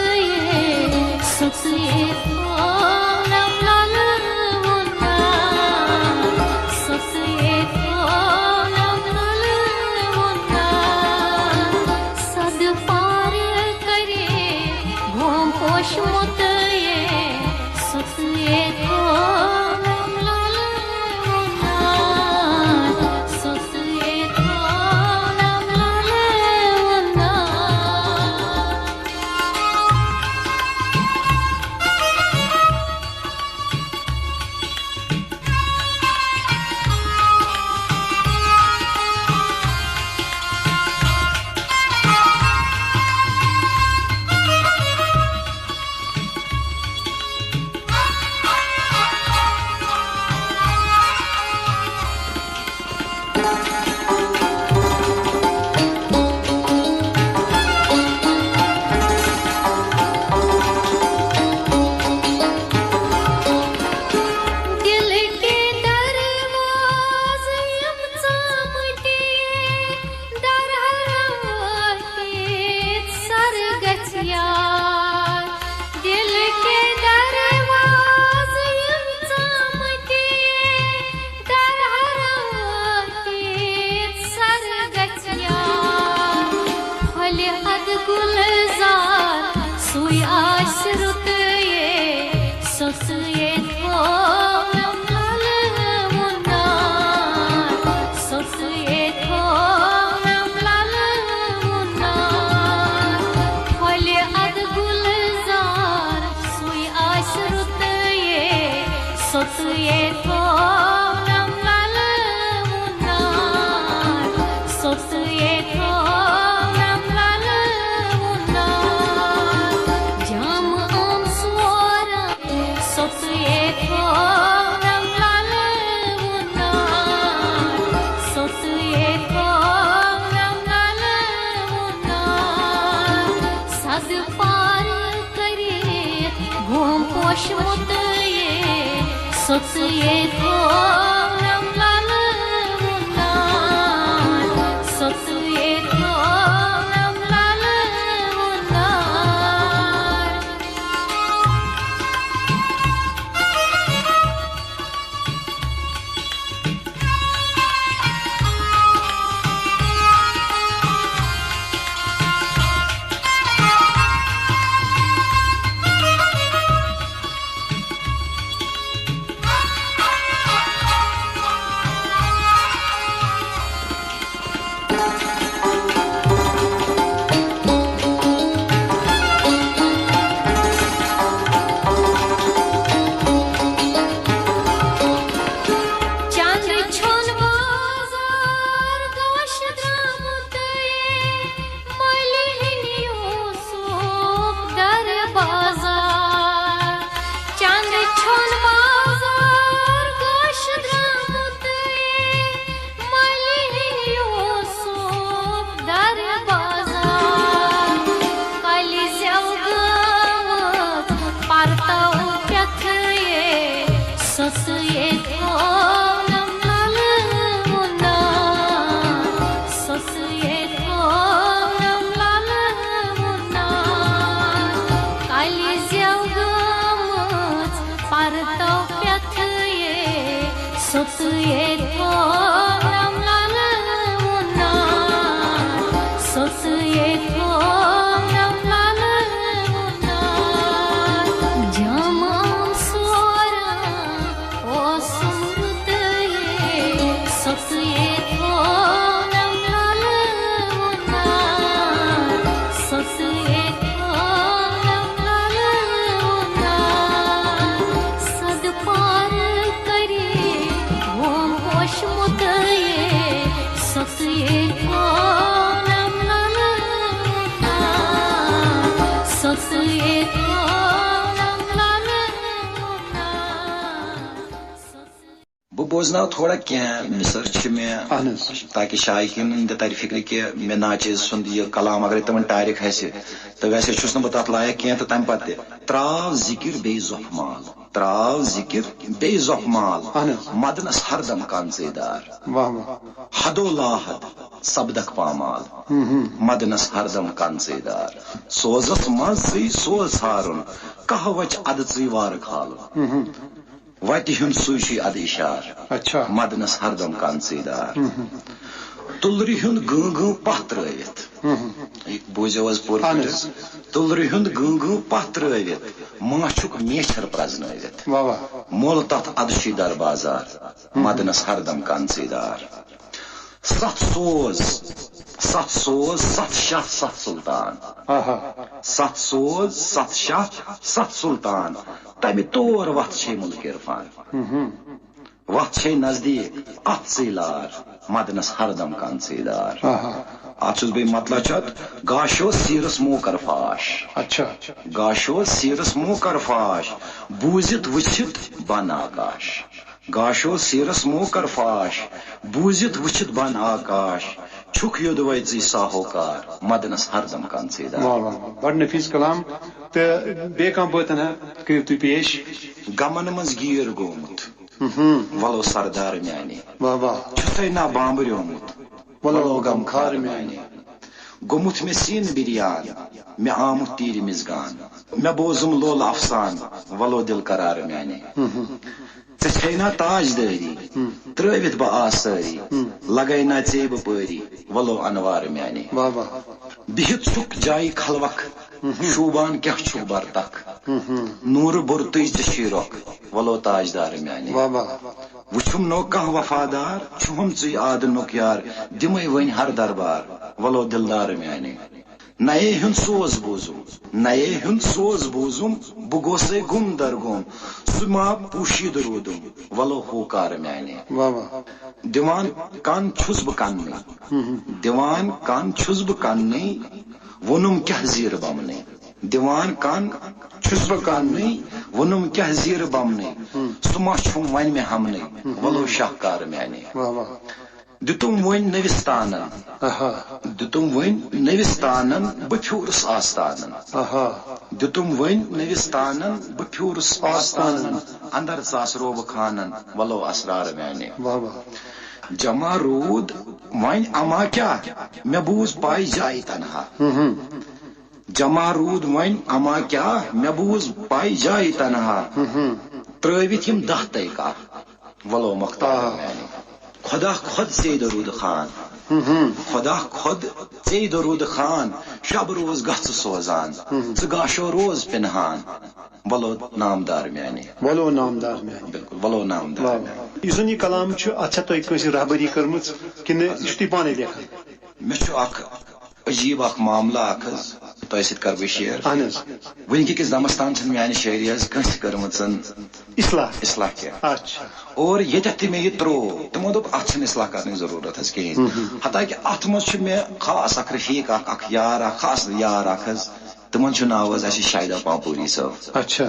سوٚژ ییٚتہِ تھوونم لَلہٕ وُنان، سوٚژ ییٚتہِ تھوونم لَلہٕ وُنان۔ سَدٕ پارٕ کَرے گوم پوشمُتُے، سوٚژ ییٚتہِ تھوونم لَلہٕ وُنان، سوٚژ ییٚتہِ تھوونم لَلہٕ وُنان۔ دِلٕکۍ دروازٕ یِم ژامٕتۍ، درہرم وٲتِتھ سر گژھِ یار۔ دِلٕکۍ دروازٕ یِم ژامٕتۍ، درہرم وٲتِتھ سر گژھِ یار۔ پھۄلہِ اَدٕ گُلزار سُے آسہِ رُتُے، سوٚژ ییٚتہِ تھوونم لَلہٕ وُنان، سوٚژ ییٚتہِ تھوونم لَلہٕ وُنان۔ پھۄلہِ اَدٕ گُلزار سُے آسہِ رُتُے، سوٚژ ییٚتہِ تھوونم لَلہٕ وُنان، سوٚژ ییٚتہِ تھوونم لَلہٕ وُنان۔ جامہٕ آم سورن سوٚژ ییٚتہِ تھوونم لَلہٕ وُنان، سوٚژ ییٚتہِ تھوونم لَلہٕ وُنان۔ سَدٕ پارٕ کٔرِتھ گوم پوشمُتُے، سوٚژ ییٚتہِ تھوونم لَلہٕ وُنان، سوٚژ ییٚتہِ تھوونم لَلہٕ وُنان۔ چندٕ چھُن بازار گوش درٛامُت، مٔلۍ ہٕنٛدۍ یوٗسُف در بازار۔ چندٕ چھُن بازار گوش درٛامُت، مٔلۍ ہٕنٛدۍ یوٗسُف در بازار۔ کلہِ زٮ۪و گٲمٕژ پرتو پٮ۪تھٕے، سوٚژ ییٚتہِ تھوونم لَلہٕ وُنان، سوٚژ ییٚتہِ تھوونم لَلہٕ وُنان۔ کلہِ زٮ۪و گٲمٕژ پرتو پٮ۪تھٕے، سوٚژ ییٚتہِ تھوونم لَلہٕ وُنان، سوٚژ ییٚتہِ تھوونم لَلہٕ وُنان۔ جامہٕ آم سورن اوسُم رُتُے، سوٚژ ییٚتہِ تھوونم لَلہٕ وُنان، سوٚژ ییٚتہِ تھوونم لَلہٕ وُنان۔ سَدٕ پارٕ کٔرِتھ گوم پوشمُت بوزناو تھوڑا کینٛہہ مِصر چھِ مےٚ، اہن حظ۔ تاکہِ شائقیٖنن تہِ ترِ فِکرِ کہِ مےٚ ناچیز سُنٛد یہِ کلام اگرے تِمن ٹارِک آسہِ، تہٕ ویسے چھُس نہٕ بہٕ تتھ لایق کینٛہہ، تہٕ تمہِ پتہٕ تہِ۔ تراو ذِکِر بیٚیہِ زۄپھ مال، تراو ذِکِر بیٚیہِ زۄپھ مال، اہن حظ۔ مدنس ہردم کانژے دار۔ واہ واہ۔ حدو لاحد سپدکھ پامال، ہم ہم۔ مدنس ہردم کانژے دار۔ سوزس منٛز ژٕے سوز ژھارُن، قہوچ ادٕ ژٕے وارٕ کھالُن۔ ہم ہم۔ وتہِ ہُنٛد سُے چھُے ادٕ اِشار، اچھا۔ مدنس ہردم کانژے دار۔ ہم ہم۔ تُلرِ ہُنٛد گٲں گٲں پتھ ترٲوِتھ۔ ہم ہم۔ یہِ بوٗزِو حظ پوٗرٕ اہن پٲٹھۍ۔ حظ۔ تُلرِ ہُنٛد گٲں گٲں پتھ ترٲوِتھ، ما چھُکھ میچھر پرزنٲوِتھ۔ واہ واہ۔ مۄل تتھ ادٕ چھُے در بازار، ہم۔ مدنس ہردم کانژے دار۔ ستھ سوز، ستھ سوز، ستھ شاہ، ستھ سلطان۔ آہا۔ ستھ سوز، ستھ شاہ، ستھ سلطان۔ تمہِ تور وتھ چھے ملک عرفان۔ ہم ہم۔ وتھ چھے نزدیک، اتھ ژٕے لار، مدنس ہردم کانژے دار۔ آہا۔ اتھ چھُس بہٕ مطلب چھُ اتھ، گاشو سیرس موکر فاش۔ اچھا۔ گاشو سیرس موکر فاش، بوٗزِتھ وٕچھِتھ بن آکاش۔ گاشو سیرس موکر فاش، بوٗزِتھ وٕچھِتھ بن آکاش۔ چھُکھ یوٚدوے ژٕے ساہوکار، مدنس ہردم کانژے دار۔ واہ واہ، بڑٕ نفیٖس کلام۔ تہٕ بیٚیہِ کانٛہہ بٲتن ہا کٔرِو تُہۍ پیش؟ غمن منٛز گیٖر گوٚمُت، ہم۔ ولو سردار میانہِ۔ واہ واہ۔ چھُسے نا بامبریومُت، ولو ولو غم غم خار خار میانہِ۔ میانہِ۔ گوٚمُت مےٚ سیٖنہٕ بِریان، مےٚ آمُت تیٖرِ مِزگان۔ مےٚ بوزُم لولہٕ افسان، ولو دِل قرار میانہِ۔ ہم ہم۔ ژےٚ چھے نا تاجدٲری، ہم۔ ترٲوِتھ بہٕ آسٲری، ہم۔ لگے نا ژے بہٕ پٲری، ولو انوار میانہِ۔ واہ واہ۔ بِہِتھ چھُکھ جایہِ خلوق، ہم ہم۔ شوٗبان کیٛاہ چھُکھ برتخ۔ ہم ہم۔ نوٗرٕ بوٚرتُے ژےٚ چھُے رۄخ، ولو تاجدار میانہِ۔ واہ واہ۔ وُچھُم نو کانٛہہ وفادار، چھُہم ژٕے آدٕ نُک یار، دِمے وۄنۍ ہر دربار، ولو دلدار میانہِ۔ نَیے ہُنٛد سوز بوٗزُم، نَیے ہُنٛد سوز بوٗزُم، بہٕ گوسَے گُم در گُم، سُہ ما پوٗشیٖدٕ روٗدُم، وَلو ہوکار میٛانہِ۔ واہ واہ۔ دِوان کَن چھُس بہٕ کَننٕے، ہُم ہُم۔ دِوان کَن چھُس بہٕ کَننٕے، ووٚنُم کیٛاہ زیٖرٕ بَمنٕے۔ دِوان کَن چھُس بہٕ کَننٕے، ووٚنُم کیٛاہ زیٖرٕ بَمنٕے، ہُم۔ سُہ ما چھُم وۄنۍ مےٚ ہَمنٕے، ہُم۔ وَلو شاہکار میٛانہِ۔ واہ واہ۔ دِتُم وۄنۍ نٔوِس تانن۔ آہا۔ دِتُم وۄنۍ نٔوِس تانن، بہٕ پھیوٗرُس آستانن۔ آہا۔ دِتُم وۄنۍ نٔوِس تانن، بہٕ پھیوٗرُس آستانن۔ آستانن۔ اندر ژاس روبہٕ خانن، وَلو اسرار میانہِ۔ واہ واہ۔ جمع روٗد وۄنۍ اما کیٛاہ، مےٚ بوٗز پاے جایہِ تنہا۔ ہُم ہُم۔ جمع روٗد وۄنۍ اما کیٛاہ، مےٚ بوٗز پاے جایہِ تنہا۔ ہُم ہُم۔ ترٲوِتھ یِم دَہ تَے کاہ۔ وَلو مۄختار آ۔ میانہِ۔ خۄدا خۄد ژے دروٗد خان۔ ہُم ہُم۔ خۄدا خۄد ژے دروٗد خان۔ شب روز گژھ ژٕ سوزان۔ ہُم ہُم۔ ژٕ گاشو روز پِنہان۔ وَلو نامدار میانہِ۔ وَلو نامدار میانہِ۔ بِلکُل، وَلو نامدار واہ۔ میانہِ۔ یُس زَن یہِ کلام چھُ، اَتھ چھا تۄہہِ کٲنٛسہِ رہبری کٔرمٕژ کِنہٕ یہِ چھُو تُہۍ پانَے لیکھان؟ مےٚ چھُ اکھ عجیٖب اکھ معاملہٕ اکھ حظ، تۄہہِ سۭتۍ کرٕ بہٕ share۔ اہن حظ۔ وٕنکہِ کِس دمس تام چھنہٕ میانہِ شٲعری حظ کٲنٛسہِ کٔرمٕژ اصلاح۔ اصلاح کینٛہہ۔ اچھا۔ اور ییٚتٮ۪تھ تہِ مےٚ یہِ ترٛوو، تِمو دوٚپ، "اتھ چھنہٕ اصلاح کرنٕچ ضروٗرت حظ کِہیٖنۍ۔" ہم، ہم۔ حتیٰ کہِ اتھ منٛز چھُ مےٚ خاص اکھ رفیق اکھ، اکھ یار اکھ، خاص یار اکھ حظ، تِمن چھُ ناو حظ اَسہِ شاہدہ پامپوری صٲب۔ اچھا۔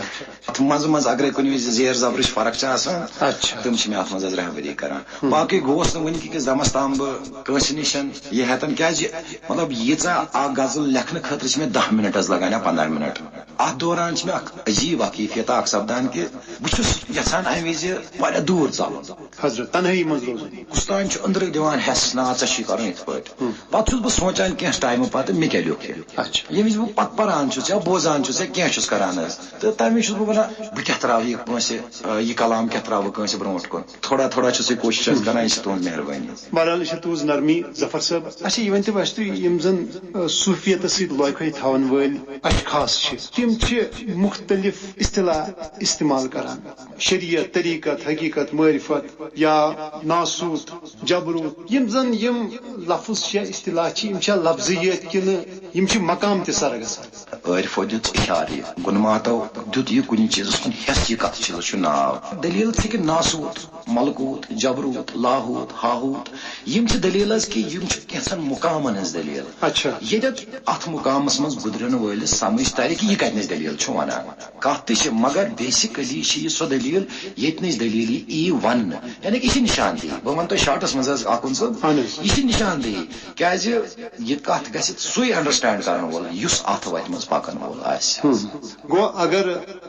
اتھ منٛزٕ منٛزٕ اگرے کُنہِ وِزِ زیر زبرٕچ فرق چھِ آسان، اچھا۔ تِم چھِ مےٚ اتھ منٛز حظ رہبری کران۔ ہم۔ باقٕے گوس نہٕ وٕنہِ کِس دمس تام بہٕ کٲنٛسہِ نِش یہِ ہٮ۪تن، کیازِ مطلب، ییٖژاہ اکھ غزل لیکھنہٕ خٲطرٕ چھِ مےٚ دَہ مِنٹ حظ لگان یا پنٛداہ مِنٹ۔ اتھ دوران چھِ مےٚ اکھ عجیٖب اکھ کیفیت اکھ سپدان کہِ بہٕ چھُس یژھان امہِ وِزِ واریاہ دوٗر ژلُن۔ حضرت، تنہٲیی منٛز روزُن۔ کُس تام چھُ أنٛدرٕ دِوان حٮ۪س، "نا، ژےٚ چھُے کرُن یِتھ پٲٹھۍ۔" ہُم۔ پتہٕ چھُس بہٕ سونٛچان کینٛہہ ٹایمہٕ پتہٕ، مےٚ کیٛاہ لیوٚکھ یہِ؟ اچھا۔ ییٚمہِ وِزِ بہٕ پتہٕ پران چھُس یا بوزان چھُس یا کینٛہہ چھُس کران حظ، تہٕ تمہِ وِزِ چھُس بہٕ ونان، "بہٕ کیٛاہ ترٛاوٕ یہِ کٲنٛسہِ، یہِ کلام کیٛاہ ترٛاوٕ بہٕ کٲنٛسہِ برونٛٹھ کُن؟" تھوڑا تھوڑا چھُس یہِ کوٗشِش حظ کران، یہِ چھِ تُہٕنٛز مہربٲنی۔ بہرحال، یہِ چھِ تُہٕنٛز نرمی، ظفر صٲب۔ اچھا، یہِ ؤنۍ تو اَسہِ تُہۍ، یِم زَن، آ، صوٗفیتَس سۭتۍ لوکھَے تھاوَن وٲلۍ اشخاص چھِ، تِم چھِ مُختلف اصطلاح استعمال کران، شریعت، طریقت، حقیقت، معرفت یا ناسوت، جبروت۔ یِم زَن یِم لفظ چھِ، اصطلاح چھِ، یِم چھا لفظیٲتۍ کِنہٕ یِم چھِ مقام تہِ سر گژھان۔ عٲرفو دیُت اِشارٕ یہِ، گُنماتو دیُت یہِ کُنہِ چیٖزس کُن حٮ۪س، یہِ کتھ چیٖزس چھُ ناو۔ دٔلیٖل چھِ کہِ ناسوت، ملکوت، جبروت، لاہوت، ہاہوت، یِم چھِ دٔلیٖل حظ کہِ یِم چھِ کینٛژھن مقامن ہٕنٛز دٔلیٖل۔ اچھا۔ ییٚتٮ۪تھ اتھ مقامس منٛز گُزرن وٲلِس سمجھ ترِ کہِ یہِ کتہِ نِش دٔلیٖل چھُ ونان۔ کتھ تہِ چھِ، مگر basically چھِ یہِ سۄ دٔلیٖل ییٚتہِ نِش دٔلیٖل یی وننہٕ، یعنی کہِ یہِ چھِ نشاندہی۔ بہٕ ونہٕ تۄہہِ شارٹس منٛز حظ، آخوند صٲب، اہن حظ۔ یہِ چھِ نشاندہی، کیازِ یہِ کتھ گژھِ سُے understand کرن وول یُس اتھ وتہِ منٛز پکن وول آسہِ۔ ہم۔ گوٚو اگر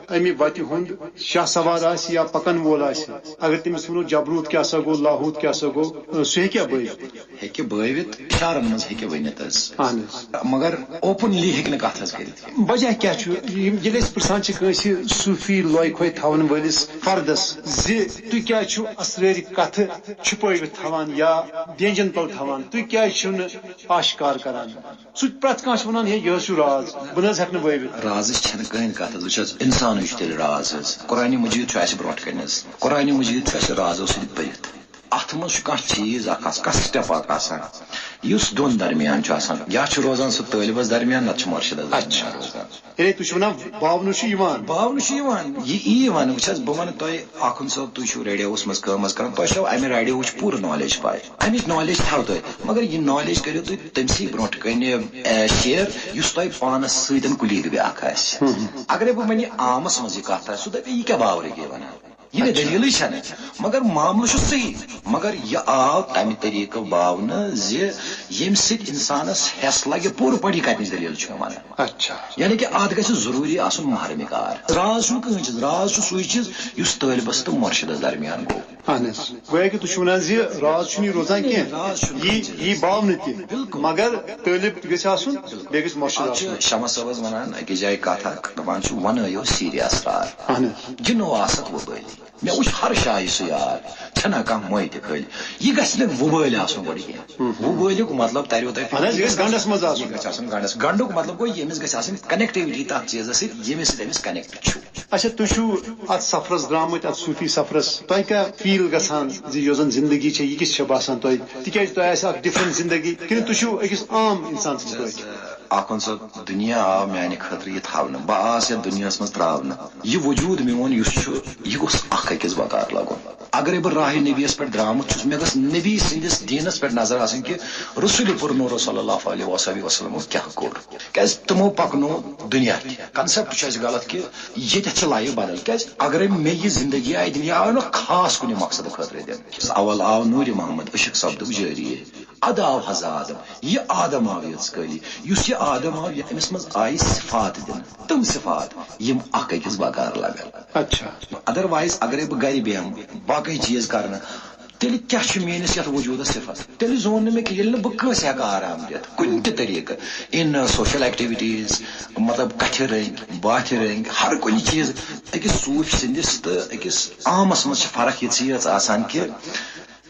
امہِ وتہِ ہُنٛد شاہ سوار آسہِ یا پکن وول آسہِ، اگر تٔمِس ونو جبروت کیٛاہ سا گوٚو، لاہوت کیٛاہ سا گوٚو، سُہ ہیٚکیٛاہ بٲوِتھ؟ ہیٚکہِ بٲوِتھ، اِشارن منٛز ہیٚکہِ ؤنِتھ حظ۔ اہن حظ۔ مگر openly ہیٚکہِ نہٕ کتھ حظ کٔرِتھ۔ وجہ کیٛاہ چھُ؟ یِم، ییٚلہِ أسۍ پرژھان چھِ کٲنٛسہِ صوٗفی لوے کھوے تھاون وٲلِس فردس زِ تُہۍ کیٛازِ چھِو اسرٲرۍ کتھٕ چھُپٲوِتھ تھاوان یا بینجن تل تھاوان، تُہۍ کیٛازِ چھِو نہٕ آشکار کران؟ سُہ چھُ پرٛٮ۪تھ کانٛہہ چھُ وَنان، "ہے، یہِ حظ چھُ راز، بہٕ نہٕ حظ ہٮ۪کہٕ نہٕ بٲوِتھ۔" رازٕچ چھَنہٕ کٕہٕنۍ کَتھ حظ۔ وٕچھ حظ، اِنسانٕے چھُ تیٚلہِ راز حظ۔ قرآنِ مجیٖد چھُ اَسہِ برونٛٹھ کَنہِ حظ۔ قرآنِ مجیٖد چھُ اَسہِ رازو سۭتۍ بٔرِتھ۔ اَتھ منٛز چھُ کانٛہہ چیٖز اَکھ آسان، کانٛہہ step اَکھ آسان، یُس دۄن درمیان چھُ آسان۔ یا چھُ روزان سُہ طٲلبَس درمیان، نَتہٕ چھُ مُرشِدَس درمیان اچھا۔ روزان۔ یعنی تُہۍ چھِو وَنان، باونہٕ چھُ یِوان۔ باونہٕ چھُ یِوان، یہِ یی وَنہٕ۔ وٕچھ حظ، بہٕ وَنہٕ تۄہہِ، آخُنٛد صٲب، تُہۍ چھِو ریڈیووَس منٛز کٲم حظ کَران، تۄہہِ چھو اَمہِ ریڈیووٕچ پوٗرٕ knowledge پَے۔ اَمِچ knowledge تھاو تُہۍ، مگر یہِ knowledge کٔرِو تُہۍ تٔمسٕے برونٛٹھ کَنہِ، اے، share، یُس تۄہہِ پانَس سۭتۍ colleague بیٛاکھ آسہِ۔ ہم۔ اگرے بہٕ وۄنۍ عامَس منٛز یہِ کَتھ آسہِ، سُہ دَپہِ، "یہِ کیٛاہ باورٕگی وَنان؟ یہِ نہٕ اچھا۔ دٔلیٖلٕے چھَنہٕ۔" مگر معاملہٕ چھُ صحیح، مگر یہِ آو تَمہِ طریٖقہٕ باونہٕ زِ ییٚمہِ سۭتۍ اِنسانَس حٮ۪س لَگہِ پوٗرٕ پٲٹھۍ یہِ کَتہِ نِش دٔلیٖل چھُ مےٚ وَنان۔ اچھا۔ یعنی کہِ اَتھ گژھِ ضروٗری آسُن محرمِ کار۔ راز چھُنہٕ کٕہٕنۍ چیٖز، راز چھُ سُے چیٖز یُس طٲلبَس تہٕ مُرشِدَس درمیان گوٚو۔ اہن حظ۔ گویا کہِ تُہۍ چھِو وَنان زِ راز چھُنہٕ یہِ روزان کینٛہہ، راز چھُنہٕ یہِ، کُنہِ چیٖزَس۔ یہِ باونہٕ تہِ۔ بِلکُل۔ مگر طٲلب تہِ گژھِ آسُن، بِلکُل۔ بیٚیہِ گژھِ مُرشِد آز چھُ آسُن۔ شمس صٲب حظ وَنان أکِس جایہِ کَتھ اَکھ، دَپان چھُ، "وَنٲیِو سیٖرِ اسرار۔" اہن حظ۔ گِنو آسَتھ وۄبٲلی۔ مےٚ وٕچھ ہر شایہِ سُہ یار، چھَنا کانٛہہ موے تہِ کھٲلۍ۔ یہِ گژھِ نہٕ وۄبٲلۍ آسُن گۄڈٕ کینٛہہ۔ ہم۔ وۄبٲلیُک مطلب تَریو تۄہہِ اہن حظ، یہِ گژھِ گنٛڈَس منٛز آسُن۔ یہِ گژھِ آسُن گنٛڈَس۔ گنٛڈُک مطلب گوٚو، ییٚمِس گژھِ آسٕنۍ connectivity تَتھ چیٖزَس سۭتۍ، ییٚمِس سۭتۍ أمِس connect چھُ۔ اچھا، تُہۍ چھِو اتھ سفرس درٛامٕتۍ، اتھ صوٗفی سفرس، تۄہہِ کیٛاہ feel گژھان زِ یۄس زن زندگی چھےٚ، یہِ کِژھ چھےٚ باسان تۄہہِ؟ تِکیٛازِ تۄہہِ آسہِ اکھ different زندگی، کِنہٕ تُہۍ چھِو أکِس عام انسان سٕنٛدۍ پٲٹھۍ؟ آخوند صٲب، دُنیا آو میانہِ خٲطرٕ یہِ تھاونہٕ، بہٕ آس یتھ دُنیاہس منٛز ترٛاونہٕ۔ یہِ وجوٗد میون یُس چھُ، یہِ گوٚژھ اکھ أکِس بکار لگُن۔ اگرے بہٕ راہِ نبیَس پٮ۪ٹھ درٛامُت چھُس، مےٚ گٔژھ نبی سٕنٛدِس دیٖنس پٮ۪ٹھ نظر آسٕنۍ کہِ رسول پُر نوٗر صلی اللہ علیہ وصحبہ وسلمو کیٛاہ کوٚر۔ کیٛازِ تِمو پکنوو دُنیا تہِ۔ Concept چھُ اَسہِ غلط کہِ ییٚتٮ۪تھ چھِ life بدل۔ کیٛازِ اگرے مےٚ یہِ زندگی آیہِ دِنہٕ، یہِ آو نہٕ خاص کُنہِ مقصدٕ خٲطرٕ دِنہٕ۔ اول آو نوٗرِ محمد، عشق سپدُکھ جٲری۔ اَدٕ آو حض آدم۔ یہِ آدم آو یٔژ کٲلی۔ یُس یہِ آدم آو، یہِ أمِس منٛز آیہِ صفات دِنہٕ۔ تِم صفات یِم اکھ أکِس بکار لگن۔ اچھا۔ Otherwise اگرے بہٕ گرِ بیٚہمہٕ، باقٕے چیٖز کرنہٕ، تیٚلہِ کیٛاہ چھُ میٲنِس یتھ وجوٗدس صفت؟ تیٚلہِ زون نہٕ مےٚ کہِ ییٚلہِ نہٕ بہٕ کٲنٛسہِ ہٮ۪کہٕ آرام دِتھ کُنہِ تہِ طریٖقہٕ، in social activities، مطلب، کتھِ رٔنگۍ، باتھِ رٔنگۍ، ہر کُنہِ چیٖز۔ أکِس صوٗفۍ سٕنٛدِس تہٕ أکِس عامس منٛز چھِ فرق یِژٕے یٲژ آسان کہِ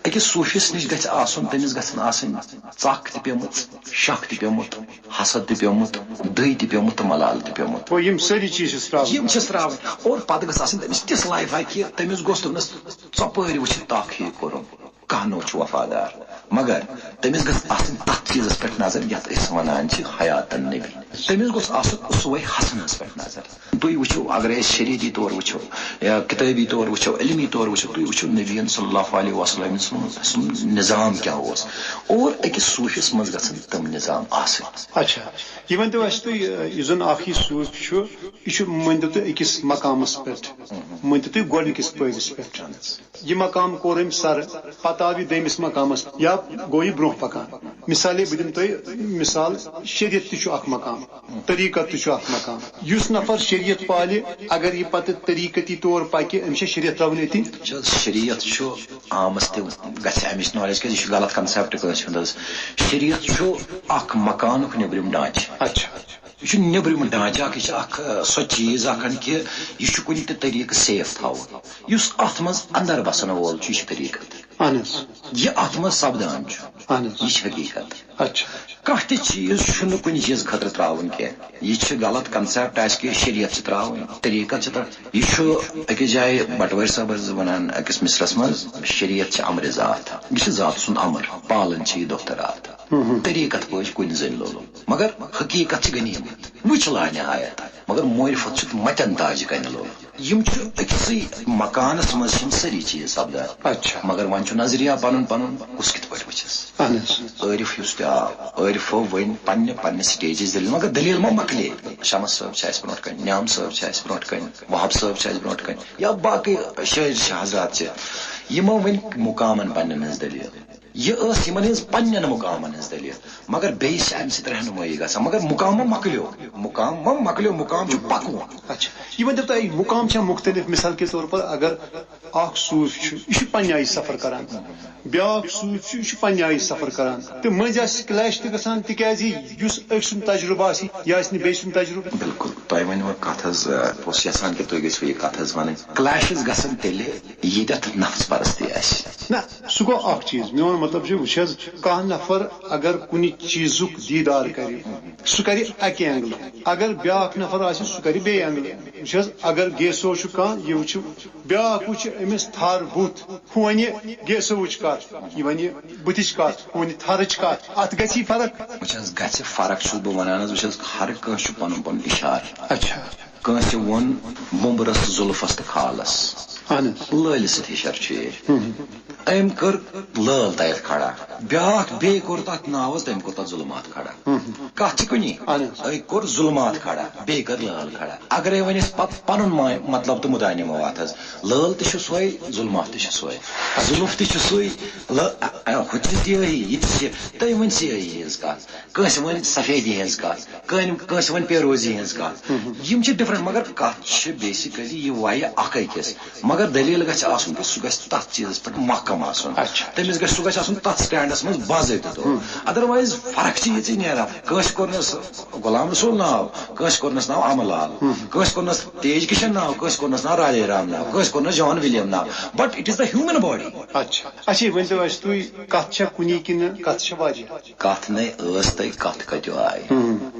أکِس صوٗفِس نِش گژھِ آسُن، تٔمِس گژھن آسٕنۍ ژکھ تہِ پیمٕژ، شک تہِ پیومُت، حسد تہِ پیومُت، دٕے تہِ پیومُت تہٕ ملال تہِ پیومُت۔ گوٚو، یِم سٲری چیٖز چھِ ترٛاوٕنۍ۔ یِم چھِس ترٛاوٕنۍ۔ اور پتہٕ گٔژھ آسٕنۍ تٔمِس تِژھ life کہِ تٔمِس گوٚژھ دٔپنَس، "ژۄپٲرۍ وٕچھِتھ تَکھ ہیٚیہِ کوٚرُن، کانٛہہ نوٚو چھُ وفادار۔" مگر تٔمِس گٔژھ آسٕنۍ تَتھ چیٖزَس پٮ۪ٹھ نظر یَتھ أسۍ وَنان چھِ حیاتَن نبی۔ تٔمِس گوٚژھ آسُن اسوَے حسنَس پٮ۪ٹھ نظر۔ تُہۍ وٕچھِو، اگرے أسۍ شریعتی طور وٕچھو یا کِتٲبی طور وٕچھو، علمی طور وٕچھو، تُہۍ وٕچھِو نبیَن صلی اللہ علیہ وسلم سُنٛد، سُنٛد نظام کیٛاہ اوس۔ اور أکِس صوٗفِس منٛز گژھن تِم نظام آسٕنۍ۔ اچھا، یہِ ؤنۍ تو اَسہِ تُہۍ، یُس زَن اکھ یہِ صوٗفۍ چھُ، یہِ چھُ، مٲنۍ تو تُہۍ، أکِس مقامَس پٮ۪ٹھ، مٲنۍ تو تُہۍ، گۄڈٕنِکِس پٲرِس پٮ۪ٹھ۔ یہِ مقام کوٚر أمۍ سر، پتہٕ آو یہِ دوٚیمِس مقامس، یا گوٚو یہِ برونٛہہ پکان۔ مثالے بہٕ دِمہٕ تۄہہِ مثال، شریعت تہِ چھُ اکھ مقام، طریقت تہِ چھُ اکھ مقام۔ یُس نفر شریعت پالہِ، اگر یہِ پتہٕ طریقتی طور پکہِ، أمِس چھےٚ شریعت ترٛاوٕنۍ أتی؟ وٕچھ حظ، شریعت چھُ عامس تہِ گژھِ امِچ knowledge، کیازِ یہِ چھُ غلط concept کٲنٛسہِ ہُنٛد حظ۔ شریعت چھُ اکھ مکانُک نیٚبرِم ڈھانچہٕ۔ اچھا۔ یہِ چھُ نیٚبرِم ڈھانچہٕ اکھ، یہِ چھِ اکھ، ٲ، سۄ چیٖز اکھ ہن کہِ یہِ چھُ کُنہِ تہِ طریٖقہٕ safe تھاوُن۔ یُس اتھ منٛز اندر بسن وول چھُ، یہِ چھُ طریٖقت۔ اہن حظ۔ یہِ اتھ منٛز سپدان چھُ، اہن حظ۔ یہِ چھِ حقیٖقت۔ اچھا۔ کانٛہہ تہِ چیٖز چھُنہٕ کُنہِ چیٖزٕ خٲطرٕ ترٛاوُن کینٛہہ۔ یہِ چھِ غلط concept اَسہِ کہِ شریعت چھِ ترٛاوٕنۍ، طریٖقت چھِ ترٛاوٕنۍ۔ یہِ چھُ أکِس جایہِ بٹوٲرۍ صٲبَس وَنان أکِس مصرس منٛز، "شریعت چھِ امرِ ذات، یہِ چھِ ذات سُنٛد امر، پالان چھِ یہِ دۄہ تہٕ راتھ۔" طریٖقت پٲٹھۍ کُنہِ زٔنۍ لولُن، مگر حقیٖقت چھِ غنیٖمت، وٕچھ لانِہایت، مگر معرفت چھُ متٮ۪ن تاجہِ کنہِ لولُن۔ یِم چھِ أکسٕے مکانس منٛز، چھِ یِم سٲری چیٖز سپدان۔ اچھا۔ مگر وۄنۍ چھُ نظریہ پنُن پنُن، کُس کِتھ پٲٹھۍ وٕچھس۔ اہن حظ۔ عٲرف یُس تہِ آو، عٲرف ہٲو وۄنۍ پننہِ، پننہِ سٹیجٕچ دٔلیٖل، مگر دٔلیٖل ما مۄکلے؟ شمس صٲب چھِ اَسہِ برونٛٹھ کنہِ، نیام صٲب چھِ اَسہِ برونٛٹھ کنہِ، وہاب صٲب چھِ اَسہِ برونٛٹھ کنہِ، یا باقٕے شٲعر چھِ، حضرات چھِ، یِمو ؤنۍ مقامن پننٮ۪ن ہٕنٛز دٔلیٖل۔ یہِ ٲس یِمن ہٕنٛز پننٮ۪ن مقامن ہٕنٛز دٔلیٖل، مگر بیٚیہِ چھِ اَمہِ سۭتۍ رہنمٲیی گژھان۔ مگر مقام ما مۄکلیو، مقام ما مۄکلیو، مقام چھُ پکوُن۔ اچھا، یہِ ؤنۍ تو تۄہہِ، مقام چھا مختلف؟ مثال کے طور پر اگر اکھ صوٗفۍ چھُ، یہِ چھُ پننہِ آیہِ سفر کران، بیٛاکھ صوٗفۍ چھُ، یہِ چھُ پننہِ آیہِ سفر کران، تہٕ مٔنٛزۍ آسہِ clash تہِ گژھان، تِکیٛازِ یُس أکۍ سُنٛد تجربہٕ آسہِ، یہِ آسہِ نہٕ بیٚیہِ سُنٛد تجربہٕ۔ بِلکُل، تۄہہِ ؤنِو کَتھ حظ، آ، بہٕ اوسُس یَژھان کہِ تُہۍ گٔژھِو یہِ کَتھ حظ وَنٕنۍ۔ Clashes گژھن تیٚلہِ ییٚتٮ۪تھ نفس پرستی آسہِ۔ نہ، سُہ گوٚو اکھ چیٖز۔ میون مطلب چھُ، وٕچھ حظ، کانٛہہ نفر اگر کُنہِ چیٖزُک دیٖدار کرِ، سُہ کرِ اَکہِ angle۔ اگر بیٛاکھ نفر آسہِ، سُہ کرِ بیٚیہِ angle۔ وٕچھ حظ، اگر گیسو چھُ کانٛہہ، یہِ وٕچھِ بیٛاکھ، وٕچھِ أمِس تھر بُتھ، ہُہ وَنہِ گیسوٕچ کتھ، یہِ وَنہِ بُتھِچ کتھ، ہُہ وَنہِ تھرٕچ کتھ۔ اتھ گژھِ یہِ فرق۔ وٕچھ حظ، گژھِ فرق چھُس بہٕ وَنان حظ۔ وٕچھ حظ، ہر کٲنٛسہِ چھُ پنُن پنُن اِشارٕ۔ اچھا۔ کٲنٛسہِ ووٚن وُمبرس، زُلفس تہٕ خالس۔ اہن حظ۔ لٲلہِ سۭتۍ ہِشر چھُ یہِ۔ أمۍ کٔر لٲل تتٮ۪تھ کھڑا، بیٛاکھ بیٚیہِ کوٚر تتھ ناوس، تٔمۍ کوٚر تتھ ظُلمات کھڑا۔ کتھ چھِ کُنی۔ اہن حظ۔ أکۍ کوٚر ظُلمات کھڑا، بیٚیہِ کٔر لٲل کھڑا۔ اگرے وۄنۍ أسۍ پتہٕ پنُن ما-، مطلب تہٕ مُدعا نِمو اتھ حظ، لٲل تہِ چھِ سۄے، ظُلمات تہِ چھِ سۄے، زُلُف تہِ چھِ سُے، لٲ-، ہُہ تہِ چھِ سیٲہی، یہِ تہِ چھِ، تٔمۍ ؤنۍ سیٲہی ہٕنٛز کتھ۔ کٲنٛسہِ ؤنۍ سفیدی ہٕنٛز کَتھ، کٲنٛسہِ، کٲنٛسہِ ؤنۍ پیروزی ہٕنٛز کَتھ۔ یِم چھِ different، مگر کَتھ چھِ basically یہِ وَیہِ اَکھ أکِس۔ مگر دٔلیٖل گژھِ آسُن کہِ سُہ گژھِ تَتھ چیٖزَس پٮ۪ٹھ محکم آسُن۔ اچھا۔ تٔمِس گژھِ، سُہ گژھِ آسُن تَتھ standس منٛز باضٲبطہٕ طور۔ Otherwise فرق چھِ یِژٕے نیران۔ کٲنٛسہِ کوٚرنَس غلام رسول ناو، کٲنٛسہِ کوٚرنَس ناو اَمہٕ لال، کٲنٛسہِ کوٚرنَس تیج کِشن ناو، کٲنٛسہِ کوٚرنَس ناو راجے رام ناو، کٲنٛسہِ کوٚرنَس جان وِلیَم ناو۔ But it is the human body۔ اچھا۔ اچھا، یہِ ؤنۍ تو اَسہِ تُہۍ، کَتھ چھا کُنی کِنہٕ کَتھ چھِ واریاہ؟ کتھ نے ٲس تہٕ کتھ کتہِ آیہِ؟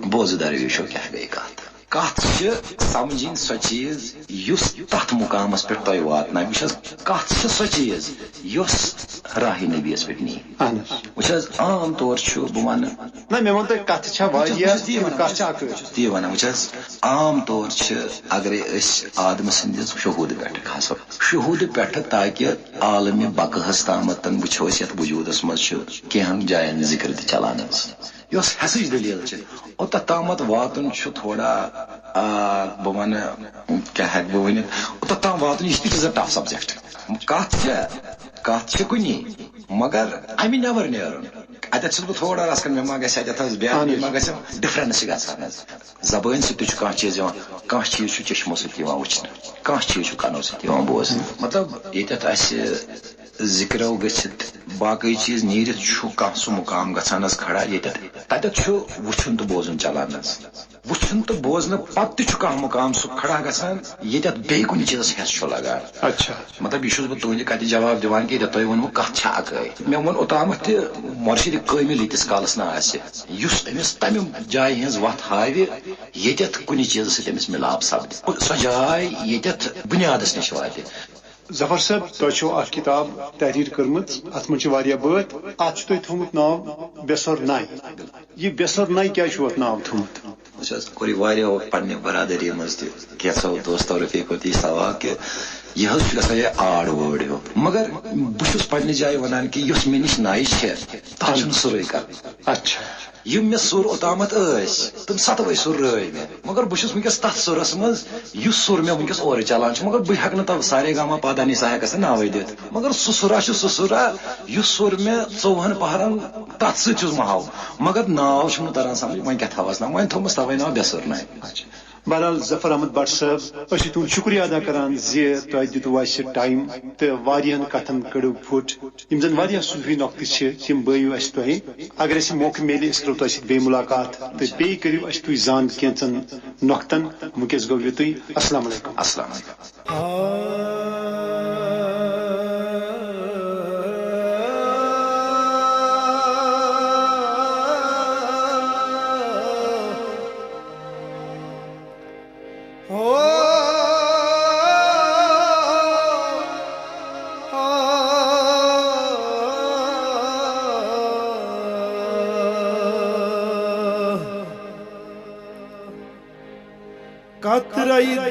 بوزٕ درویشو کیٛاہ گٔے کتھ۔ کتھ چھِ سمجھِنۍ سۄ چیٖز یُس تتھ مقامس پٮ۪ٹھ تۄہہِ واتنایہِ۔ وٕچھ حظ، کتھ چھِ سۄ چیٖز یۄس راہِ نبیَس پٮ۪ٹھ نی۔ اہن حظ۔ وٕچھ حظ، عام طور چھُ، بہٕ ونہٕ نہ، مےٚ ووٚن تۄہہِ، کتھ چھےٚ بہٕ چھُس، بہٕ واریاہ، چھُس تی وَنان، کتھ چھےٚ اکھ ٲس۔ تی ونان، وٕچھ حظ، عام طور چھِ، اگرے أسۍ آدمہٕ سٕنٛدِس شہوٗدٕ پٮ۪ٹھ کھسو، شہوٗدٕ پٮ۪ٹھٕ تاکہِ عالمِ بقہس تامتن وٕچھو أسۍ یتھ وجوٗدس منٛز چھُ کینٛہن جاین ذکر تہِ چلان حظ۔ یۄس ہسٕچ دٔلیٖل چھِ، اوٚتَتھ تامَتھ واتُن چھُ تھوڑا، آ، بہٕ وَنہٕ، کیٛاہ ہٮ۪کہٕ بہٕ ؤنِتھ، اوٚتَتھ تام واتُن، یہِ چھِ تیٖژ زٕ tough subject۔ کَتھ چھےٚ، کَتھ چھِ کُنی، مگر اَمہِ نٮ۪بر نیرُن، اَتٮ۪تھ چھُس بہٕ تھوڑا رَژھ کھنٛڈ، مےٚ ما گژھِ اَتٮ۪تھ حظ بیٛاکھ، اَہَن حظ۔ بیٚیہِ ما گژھِ difference چھِ گژھان حظ۔ زبٲنۍ سۭتۍ تہِ چھُ کانٛہہ چیٖز یِوان، کانٛہہ چیٖز چھُ چشمو سۭتۍ یِوان وٕچھنہٕ، کانٛہہ چیٖز چھُ کَنو سۭتۍ یِوان بوزنہٕ۔ مطلب، ییٚتٮ۪تھ اَسہِ ذِکرو گٔژھِتھ باقٕے چیٖز نیٖرِتھ چھُ کانٛہہ سُہ مُقام گژھان حظ کھڑا، ییٚتٮ۪تھ تَتٮ۪تھ چھُ وٕچھُن تہٕ بوزُن چلان حظ۔ وٕچھُن تہٕ بوزنہٕ پتہٕ تہِ چھُ کانٛہہ مُقام سُہ کھڑا گژھان، ییٚتٮ۪تھ بیٚیہِ کُنہِ چیٖزس ہٮ۪س چھُ لگان۔ اچھا۔ مطلب، یہِ چھُس بہٕ تُہنٛدِ کتھِ جواب دِوان کہِ ییٚتٮ۪تھ تۄہہِ ووٚنوٕ، کتھ چھےٚ اکٲے۔ مےٚ ووٚن اوٚتامتھ تہِ، مرشد کٲمل ییٖتِس کالس نہٕ آسہِ، یُس أمِس تمہِ جایہِ ہٕنٛز وتھ ہاوِ، ییٚتٮ۪تھ کُنہِ چیٖزس سۭتۍ أمِس مِلاپ سپدِ، سۄ جاے ییٚتٮ۪تھ بُنیادس نِش واتہِ۔ ظفر صٲب، تۄہہِ چھو اکھ کِتاب تحریر کٔرمٕژ، اتھ منٛز چھِ واریاہ بٲتھ، اتھ چھُ تۄہہِ تھوٚومُت ناو بے سۄر ناے۔ یہِ بے سۄر ناے کیٛازِ چھُو اتھ ناو تھوٚومُت؟ أسۍ حظ کوٚر یہِ واریاہو پننہِ برادری منٛز تہِ، کینٛژھو دوستو رفیقو تہِ یہِ سوال کہِ یہِ حظ چھُ گژھان یہِ odd word ہیوٗ۔ مگر بہٕ چھُس پننہِ جایہِ ونان کہِ یۄس مےٚ نِش ناے چھےٚ، تتھ چھُنہٕ سُرُے کانٛہہ۔ اچھا۔ یِم مےٚ سُر اوٚتامتھ ٲسۍ، تِم ستوَے سُر رٲوۍ مےٚ۔ مگر بہٕ چھُس وٕنکیٚس تتھ سُرس منٛز، یُس سُر مےٚ وٕنکیٚس اورٕ چلان چھُ۔ مگر بہٕ ہٮ۪کہٕ نہٕ تتھ سارے گاما پادا نی سا ہٮ۪کس نہٕ ناوٕے دِتھ۔ مگر سُہ سُرا چھُ سُہ سُرا، یُس سُر مےٚ ژوٚوُہن پہرن تتھ سۭتۍ چھُس محو۔ مگر ناو چھُم نہٕ تران سمجھ، وۄنۍ کیٛاہ تھاوس ناو؟ وۄنۍ تھوٚومس توے ناو بے سُر ناے۔ بہرحال، ظفر احمد بٹ صٲب، أسۍ چھِ تُہُنٛد شُکریہ ادا کران زِ تۄہہِ دیُتوٕ اَسہِ ٹایم تہٕ واریاہن کتھن کٔڑِو پھُٹ۔ یِم زن واریاہ صوٗفی نۄقطہٕ چھِ، تِم بٲیِو اَسہِ تۄہہِ۔ اگر اَسہِ موقعہٕ میلہِ، أسۍ کرو تۄہہِ سۭتۍ بیٚیہِ مُلاقات تہٕ بیٚیہِ کٔرِو اَسہِ تُہۍ زان کینٛژن نۄقطن۔ وٕنکیٚس گوٚو یُتُے۔ السلام علیکم۔ السلام علیکم۔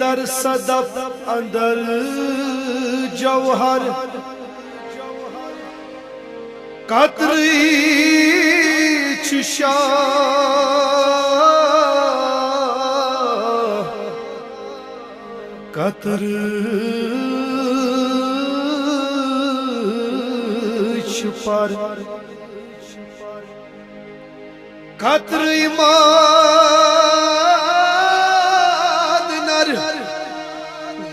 در صدف اندر جوہر، قطرٕے چھُ شاہ، قطرٕے چھُ پر۔ قطرٕے ماد نر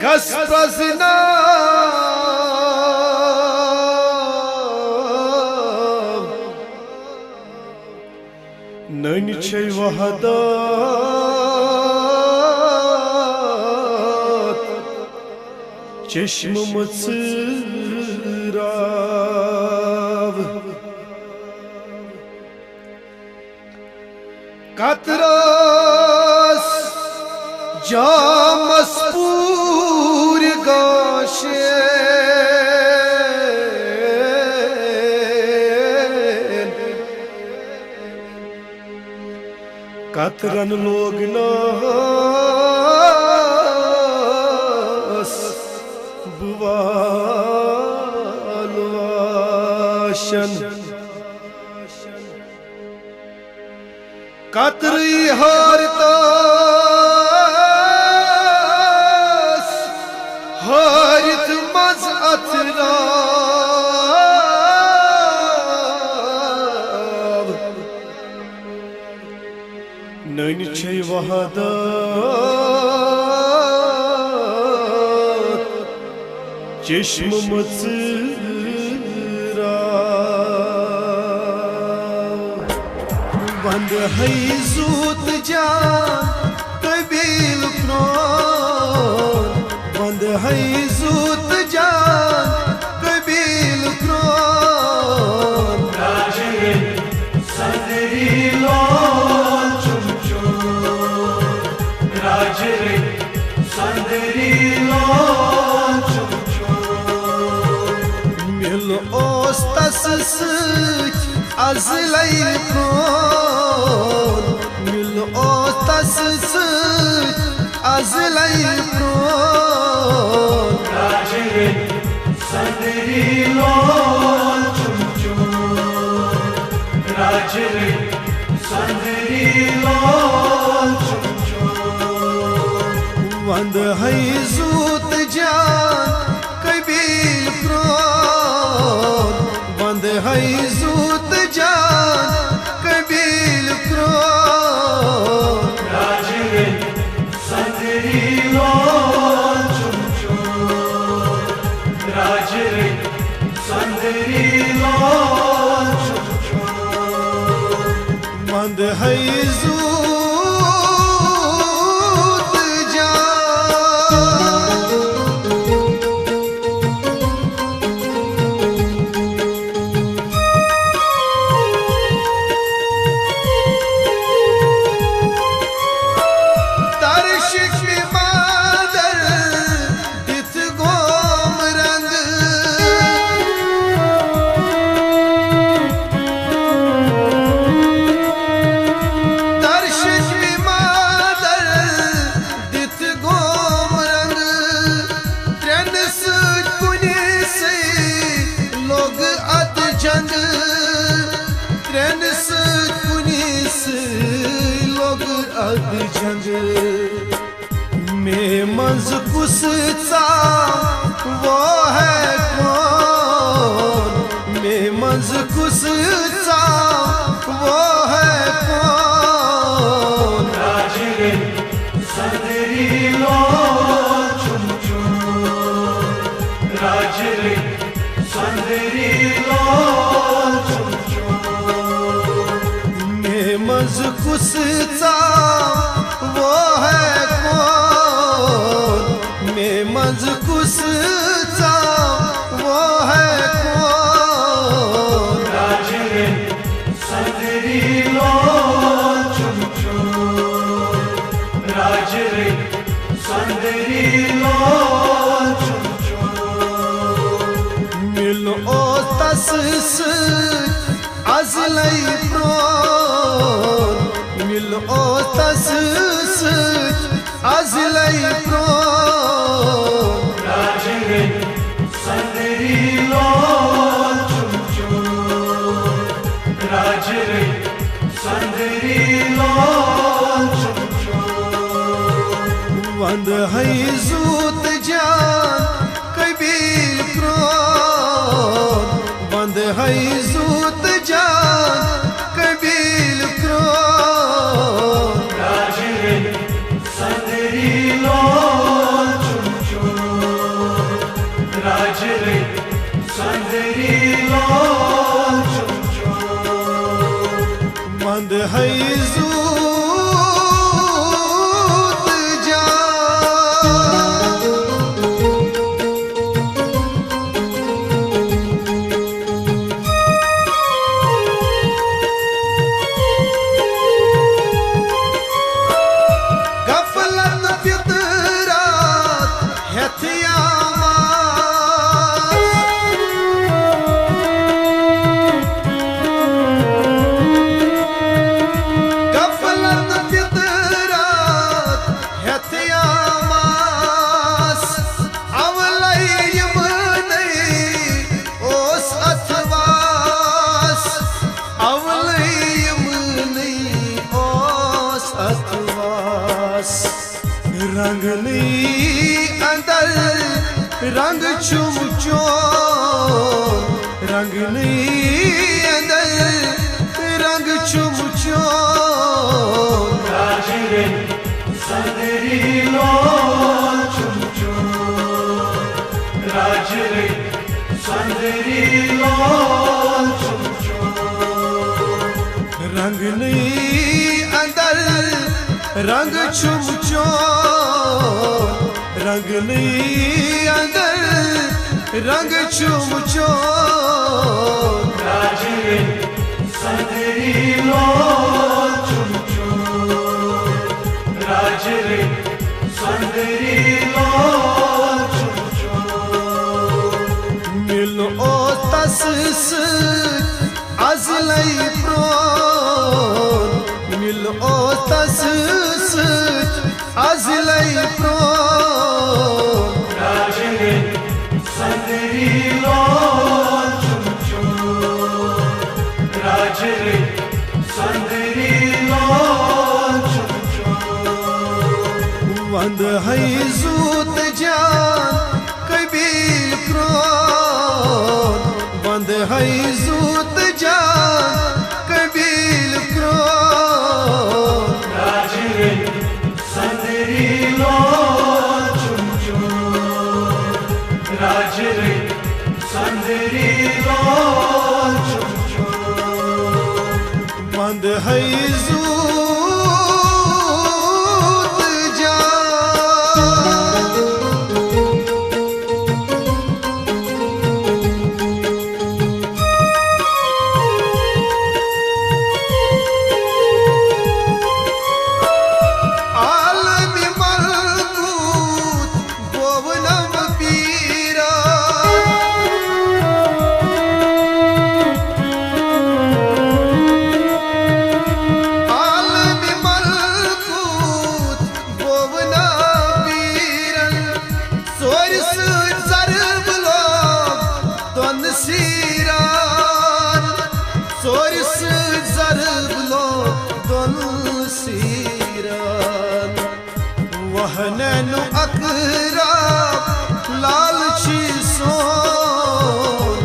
گس پرزنا، نٔنۍ چھے وحدت چشمہٕ مژراو۔ قطرس جامس پوٗرۍ گاشین، قطرن لوگنس بہٕ والواشن۔ قطرٕے ہٲرتس ہٲرِتھ منٛز اتھراو۔ نٔنۍ چھے وحدت چشمہٕ مژراو۔ وندٕ ہے زوٗ تہٕ جان قبیٖل پرٛون، وندٕ ہے زوٗ تہٕ جان قبیٖل پرٛون۔ راجرٕنۍ سۄندری لول چھُم چون، راجرٕنۍ سۄندری لول چھُم چون۔ مِل اوس تس سۭتۍ ازلے پرون، مِل اوس تس سۭتۍ ازلے پرون۔ راجرٕنۍ سۄندری لول چھُم چون، راجرٕنۍ سۄندری لول چھُم چون۔ وندٕ ہے زوٗ تہٕ جان قبیٖل پرٛون، وندٕ ہے زوٗ تہٕ جان قبیٖل پرٛون۔ راجرٕنۍ سۄندری لول چھُم چون، راجرٕنۍ سۄندری لول چھُم چون۔ وندٕ ہے زوٗ تہٕ جان۔ ترشہِ مادر دِتھ گوم رنگ۔ ترشہِ مادر دِتھ گوم رنگ۔ ترٛٮ۪ن سۭتۍ کُنی سۭتۍ لوٚگ اتھ جنگ، ترٛٮ۪ن سۭتۍ کُنی سۭتۍ لوٚگ اتھ جنگ۔ مے منٛز کُس ژاو وہ ہے کون، مے منٛز کُس ژاو وہ ہے کون۔ راجرٕنۍ سۄندری لول چھُم چون، راجرٕنۍ سۄندری لول چھُم چون۔ مے منٛز کُس ژاو وہ ہے کون، مے منٛز کُس ژاو وہ ہے کون۔ راجرٕنۍ سۄندری لول چھُم چون، راجرٕنۍ سۄندری لول چھُم چون۔ مِل اوس تس سۭتۍ ازلے پرون، مِل اوس تس سۭتۍ ازلے لال چھُم چون، راجہِ رٔنۍ سۄندٕری لال چھُم چون۔ وندٕ ہے زوٗ تہٕ جان قبیٖل کرٛون، وندٕ ہے زوٗ تہٕ جان قبیٖل کرٛون۔ راجہِ رٔنۍ سۄندٕری لال چھُم چون، راجہِ رٔنۍ سۄندٕری لال چھُم چون۔ وندٕ ہے زوٗ تہٕ جان۔ غفلت فطرت ہیٚتھ یاماس۔ غفلت فطرت ہیٚتھ یاماس، اولے یِمنٕے اوس اتھ واس، اولے یِمنٕے اوس اتھ واس۔ رنگنٕے اندر رنگ چھُم چون، رنگنٕے اندر رنگ چھُم چون۔ راجہِ رٔنۍ سۄندٕری لال چھُم چون، راجہِ رٔنۍ سۄندٕری لال چھُم چون۔ رنگنٕے اندر رنگ چھُم چون، رنگنٕے اندر رنگ چھُم چون۔ راجہِ رٔنۍ سۄندٕری لال چھُم چون، راجہِ رٔنۍ سۄندٕری لال چھُم چون۔ مِل اوس تس سۭتۍ ازلے پرون، مِل اوس تس سۭتۍ ازلے پرون۔ راجہِ رٔنۍ سۄندٕری لال چھُم چون، راجہِ رٔنۍ سۄندٕری لال چھُم چون۔ وندٕ ہے زوٗ تہٕ جان قبیٖل کرٛون، وندٕ ہے زوٗ تہٕ جان قبیٖل کرٛون۔ راجہِ رٔنۍ سۄندٕری لال چھُم چون، راجہِ رٔنۍ سۄندٕری لال چھُم چون۔ وندٕ ہے زوٗ تہٕ جان۔ عالمِ ملکوت گوٚونم پیران۔ عالمِ ملکوت گوٚونم پیران۔ ژورِ سۭتۍ ضرب لوٚگ دۄن سیرن، ژورِ سۭتۍ ضرب لوٚگ دۄن سیرن۔ وہنینُک اقرب لال چھی سون،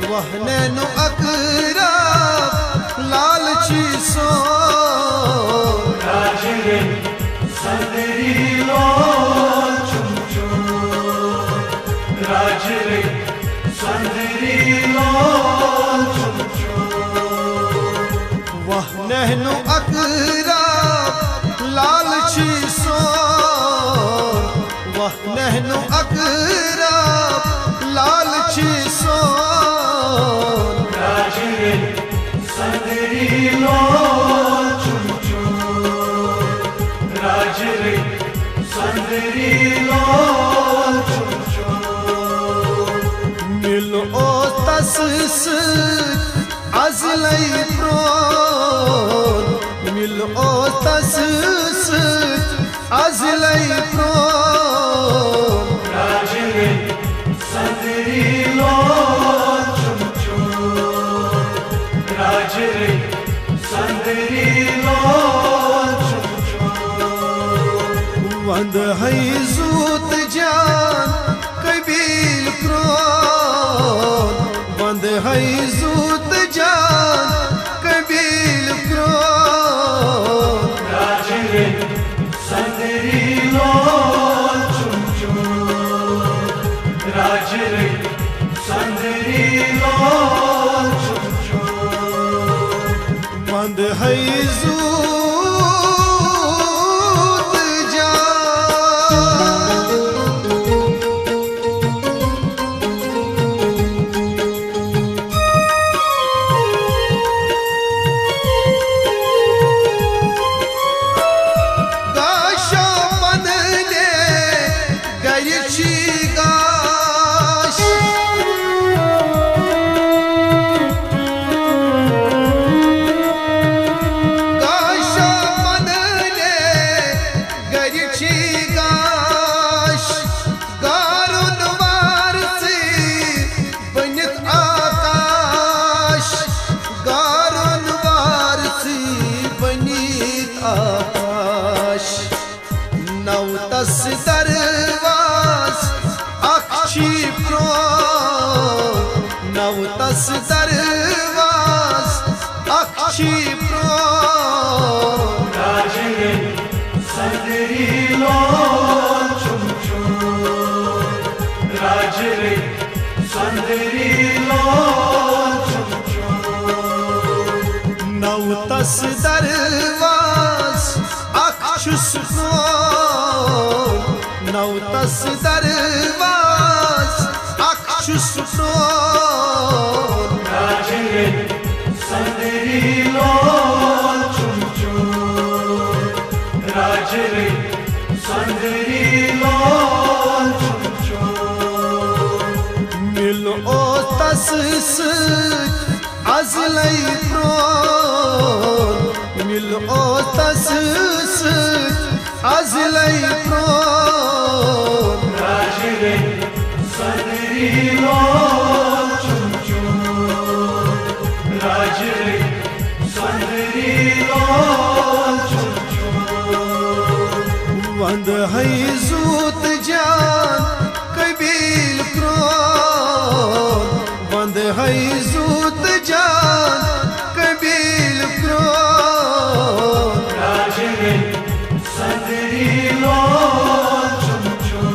وہنینُک اقرب لال چھی سون۔ راجہِ رٔنۍ سۄندٕری لال چھُم چون، راجہِ رٔنۍ سۄندٕری لال چھُم چون۔ وہنینُک اقرب لال چھی سون، وہنینُک اقرب لال چھی سون۔ راجہِ رٔنۍ سۄندٕری لال چھُم چون، راجہِ رٔنۍ سۄندٕری لال چھُم چون۔ مِل اوس تس سۭتۍ ازلے پرون، مِل اوس تس سۭتۍ ازلے پرون۔ راجہِ رٔنۍ سۄندٕری لال وند ہے زوت جان قبیل کرون، وند ہے زوت جان قبیل کرون۔ راجرِ سندری لول چم چم، راجرِ سندری لول چم چم۔ وند ہے زوت جان۔ گاشا پننے گرِ چھی گاش۔ گاشا پننے گرِ چھی گاش۔ گارُن وارثی بٔنِتھ آکاش۔ گارُن وارثی بٔنِتھ آکاش۔ نو تس درواز اکھ چھی پرون، نو تس درواز اکھ چھی پرون۔ راجرِ سندری لول چم چم، راجرِ سندری لول چم چم۔ نو تس درواز اکھ چھُس پرون، نو تس درواز اکھ چھُس پرون۔ راجرِ سندری لول چم چم، راجرِ سندری لول چم چم۔ مِل اوس تس سۭتۍ ازلے پرون، مِل اوس تس سۭتۍ ازلے پرون۔ راجرِ سندری لول چم چم، راجرِ سندری لول چم چم۔ وند ہے زوت جان قبیل کرون، وند ہے زوت جان قبیل کرون۔ راجرِ سندری لول چم چم،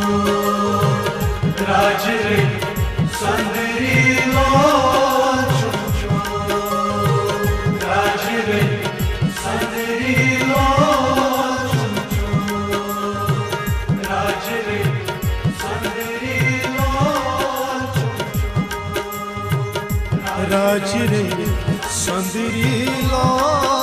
راجرِ سندری لول چم چم، راجرِ سندری لول چم چم، راجرِ سندری لول چم چم۔ راجرِ سندری لول